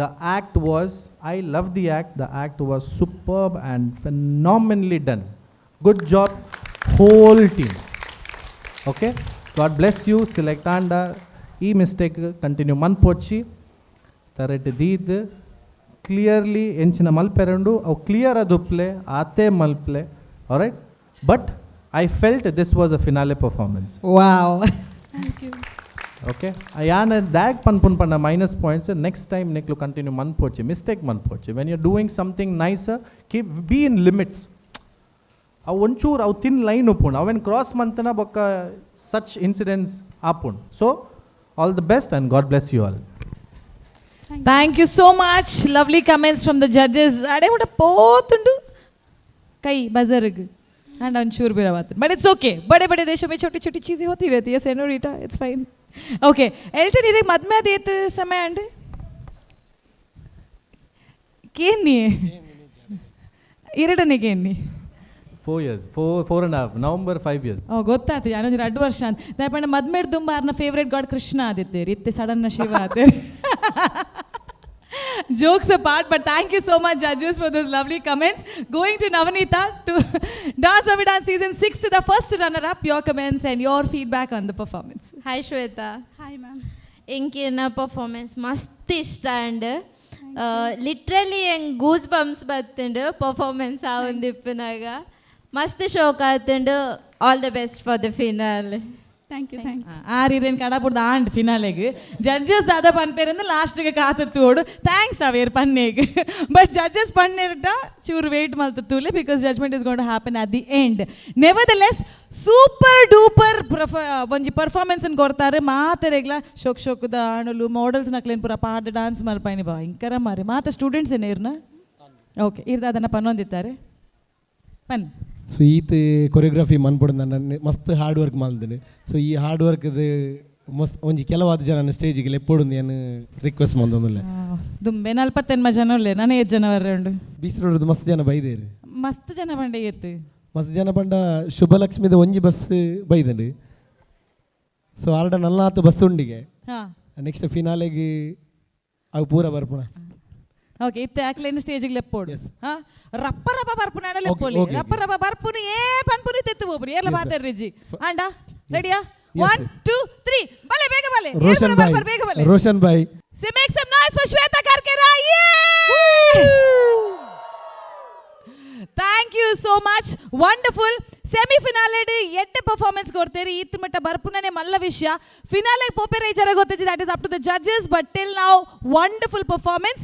the act was, I love the act. The act was superb and phenomenally done. Good job whole team. Okay, God bless you. Select ಆಂಡ ಈ mistake continue ಮನ್ಪೊಚ್ಚಿ ತರೆಟ್ ದೀದ್ clearly ಎಂಚಿನ ಮಲ್ಪೆರಂಡು ಅವು clear ಅದು ಉಪ್ಲೆ ಆತೆ ಮಲ್ಪ್ಲೆ. Right, but I felt this was a finale performance. Wow. Thank you. Okay, ಯಾನ್ ದಾಗ್ ಪನ್ಪುನ್ ಪಂಡ ಮೈನಸ್ ಪಾಯಿಂಟ್ಸ್ ನೆಕ್ಸ್ಟ್ ಟೈಮ್ ನಿಕ್ಲು ಕಂಟಿನ್ಯೂ ಮನ್ಪೋಚಿ, ಮಿಸ್ಟೇಕ್ ಮನ್ಪೋಚಿ. When you doing something nice, keep be in limits. ಅವು ಒಂಚೂರು ಅವು ತಿನ್ ಲೈನ್ ಉಪ್ಪುಂಡು, ಅವೇನು ಕ್ರಾಸ್ ಮಂತನ ಬೊಕ್ಕ ಸಚ್ ಇನ್ಸಿಡೆಂಟ್ಸ್ ಆಪುಂಡು. So all the best and God bless you all. Thank you so much. Lovely comments from the judges. ಅಡೆ ಮುಟ ಪೋತುಂಡು ಕೈ ಬಜರ್ಗ್ ಅಂಡ್ ಒಂಚೂರು ಬಿರವಾತು, ಬಟ್ it's okay. बड़े बड़े देशों में छोटी छोटी चीज़ें होती रहती है, senorita, it's fine. Okay, Elton, ಇರಗ್ ಮದ್ಮೆ ಅದು ಏತ್ ಸಮಯ ಅಂಡ್ ಕೇನ್ನಿ ಎರಡನೇ ಕೇನ್ನಿ? 4 years, 4, 4.5, November 5 years. ಓ, ಗೊತ್ತಾಯ್ತು, ಯಾನೊಂದು 2 ವರ್ಷ ಅಂತ ದಾಯಪಂಡ. ಮದ್ಮೇಡ್ ದುಂಬ ಆರ್ನ ಫೇವ್ರೇಟ್ ಗಾಡ್ ಕೃಷ್ಣ ಆದಿತ್ತೇರಿ, ಇತ್ತೆ ಸಡನ್ ಶಿವ ಆತೇರಿ. Jokes apart, but thank you so much, judges, for those lovely comments. Going to Navanita, to Dance Mummy Dance Season 6, the first runner-up, your comments and your feedback on the performance. Hi Shweta. Hi ma'am. ಎಂಕಿನ performance ಮಸ್ತ್ ಇಷ್ಟ ಅಂಡ್ literally ಎಂಗ್ goose bumps ಬತ್ತುಂಡು performance ಆವೊಂದಿಪ್ಪುನಾಗ. ಮಸ್ತ್ ಶೋಕ್ ಆತುಂಡು. All the best for the finale. Thank you, thank you. ಆರ್ ಇರೇನು ಕಡಪುಡ್ದು ಆಂಡ್ ಫಿನಾಲೆಗ್ judges ದಾದ ಪನ್ಪೇರಂದು ಲಾಸ್ಟ್ಗೆ ಕಾತು ತೋಡು. Thanks ಅವೇರ್ ಪನ್ನೇಗ್, ಬಟ್ ಜಡ್ಜಸ್ ಪನ್ನೇರ್ಟ ಚೂರು ವೇಟ್ ಮಲ್ತು ತೂಲೆ, because judgement is gonna happen at the end. Nevertheless, super duper ಪ್ರಫ ಒಂಜಿ ಪರ್ಫಾರ್ಮೆನ್ಸ್ ಕೊಡ್ತಾರೆ ಮಾತೆರೆಗ್ಲ. ಶೋಕ್ ಶೋಕ್ದ ಆಣುಲು ಮಾಡಲ್ಸ್ ನಕ್ಲೇನ್ ಪೂರ ಪಾಡ್ ಡಾನ್ಸ್ ಮಲ್ಪಾಯಿನಿ ಭಯಂಕರ ಮಾರಿ. ಮಾತ ಸ್ಟೂಡೆಂಟ್ಸ್ ಏನೇರ್ನ? ಓಕೆ, ಇರ್ದ ಅದನ್ನು ಪನ್ನೊಂದಿತ್ತಾರೆ ಪನ್. ಸೊ ಈತ್ ಕೊರಿಯೋಗ್ರಫಿ ಮನ್ಪೊಡು ನನ್ನ ಮಸ್ತ್ ಹಾರ್ಡ್ ವರ್ಕ್ ಮಲ್ದಿನಿ. ಸೊ ಈ ಹಾರ್ಡ್ ವರ್ಕ್ ಮಸ್ತ್ ಒಂಜಿ ಕೆಲವಾದ ಜನ ಸ್ಟೇಜಿಗೆ ಲೆಪ್ಪೊಡು ಏನು ರಿಕ್ವೆಸ್ಟ್ ಮಂದೊಂದುಲ್ಲೆ. ದುಂಬೆ ನಲ್ಪತ್ತೆನ್ಮ ಜನ ಉಲ್ಲೆ, ನಾನು ಏತ್ ಜನ ಬರ್ರೆ ಉಂಡು? ಬೀಚ್ ರೋಡ್ ಮಸ್ತ್ ಜನ ಬೈದೇರು. ಮಸ್ತ್ ಜನ ಬಂಡೆ ಏತ್? ಮಸ್ತ್ ಜನ ಪಂಡ ಶುಭಲಕ್ಷ್ಮಿದ ಒಂಜಿ ಬಸ್ ಬೈದಂಡು. ಸೊ ಆರ್ಡ ನಲ್ನಾತ್ ಬಸ್ ಉಂಡಿಗೆ. ನೆಕ್ಸ್ಟ್ ಫಿನಾಲೆಗೆ ಅವು ಪೂರ ಬರ್ಪುಣ. ಓಕೆ, ಇತ್ತೆ ಅಕ್ಲೇನು ಸ್ಟೇಜಿಗೆ ಲೆಪ್ಪೋಡು. ಹಾ, ರಪ್ಪ ರಪ್ಪ ಬರ್ಪುನ ಲೆಪ್ಪೋಲಿ. ರಪ್ಪ ರಪ್ಪ ಬರ್ಪುನು, ಏ ಪನ್ಪುನು ತೆತ್ತು ಹೋಗ್ರಿ ಎಲ್ಲ ಮಾತಾಡ್ರಿಜ್ಜಿ. ಅಂಡ ರೆಡಿಯಾ? ಒನ್, ಟೂ, ತ್ರೀ, ಬಲೆ, ಬೇಗ ಬಲೆ. ರೋಷನ್ ಬಾಯ್. ಬೇಗ ಬಲೆ. Roshan bye. So make some noise for Shweta Karkera. Thank you so much. Wonderful. Semi finale ಎಡ್ಡೆ ಪರ್ಫಾರ್ಮೆನ್ಸ್ ಕೊಡ್ತೇರಿ. ಈತ್ ಮಟ್ಟ ಬರ್ಪುನನೆ ಮಲ್ಲ ವಿಷಯ. ಫಿನಾಲೆ ಪೋಪೆರೆ ಜರ ಗೊತ್ತಿದೆ, that is up to the judges, but till now, wonderful performance.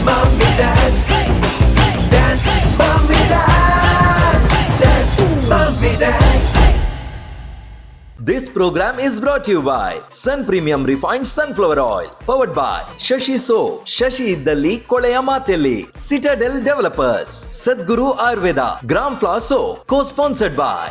Mommy dance, dance, mommy dance, dance, mommy dance. This program is brought to you by Sun Premium Refined Sunflower Oil, powered by Shashi Soap. Shashi ಇದ್ದಲ್ಲಿ ಕೊಳೆಯ ಮಾತೆಲ್ಲಿ. Citadel Developers, Sadguru Ayurveda, Gram Flour Soap, co-sponsored by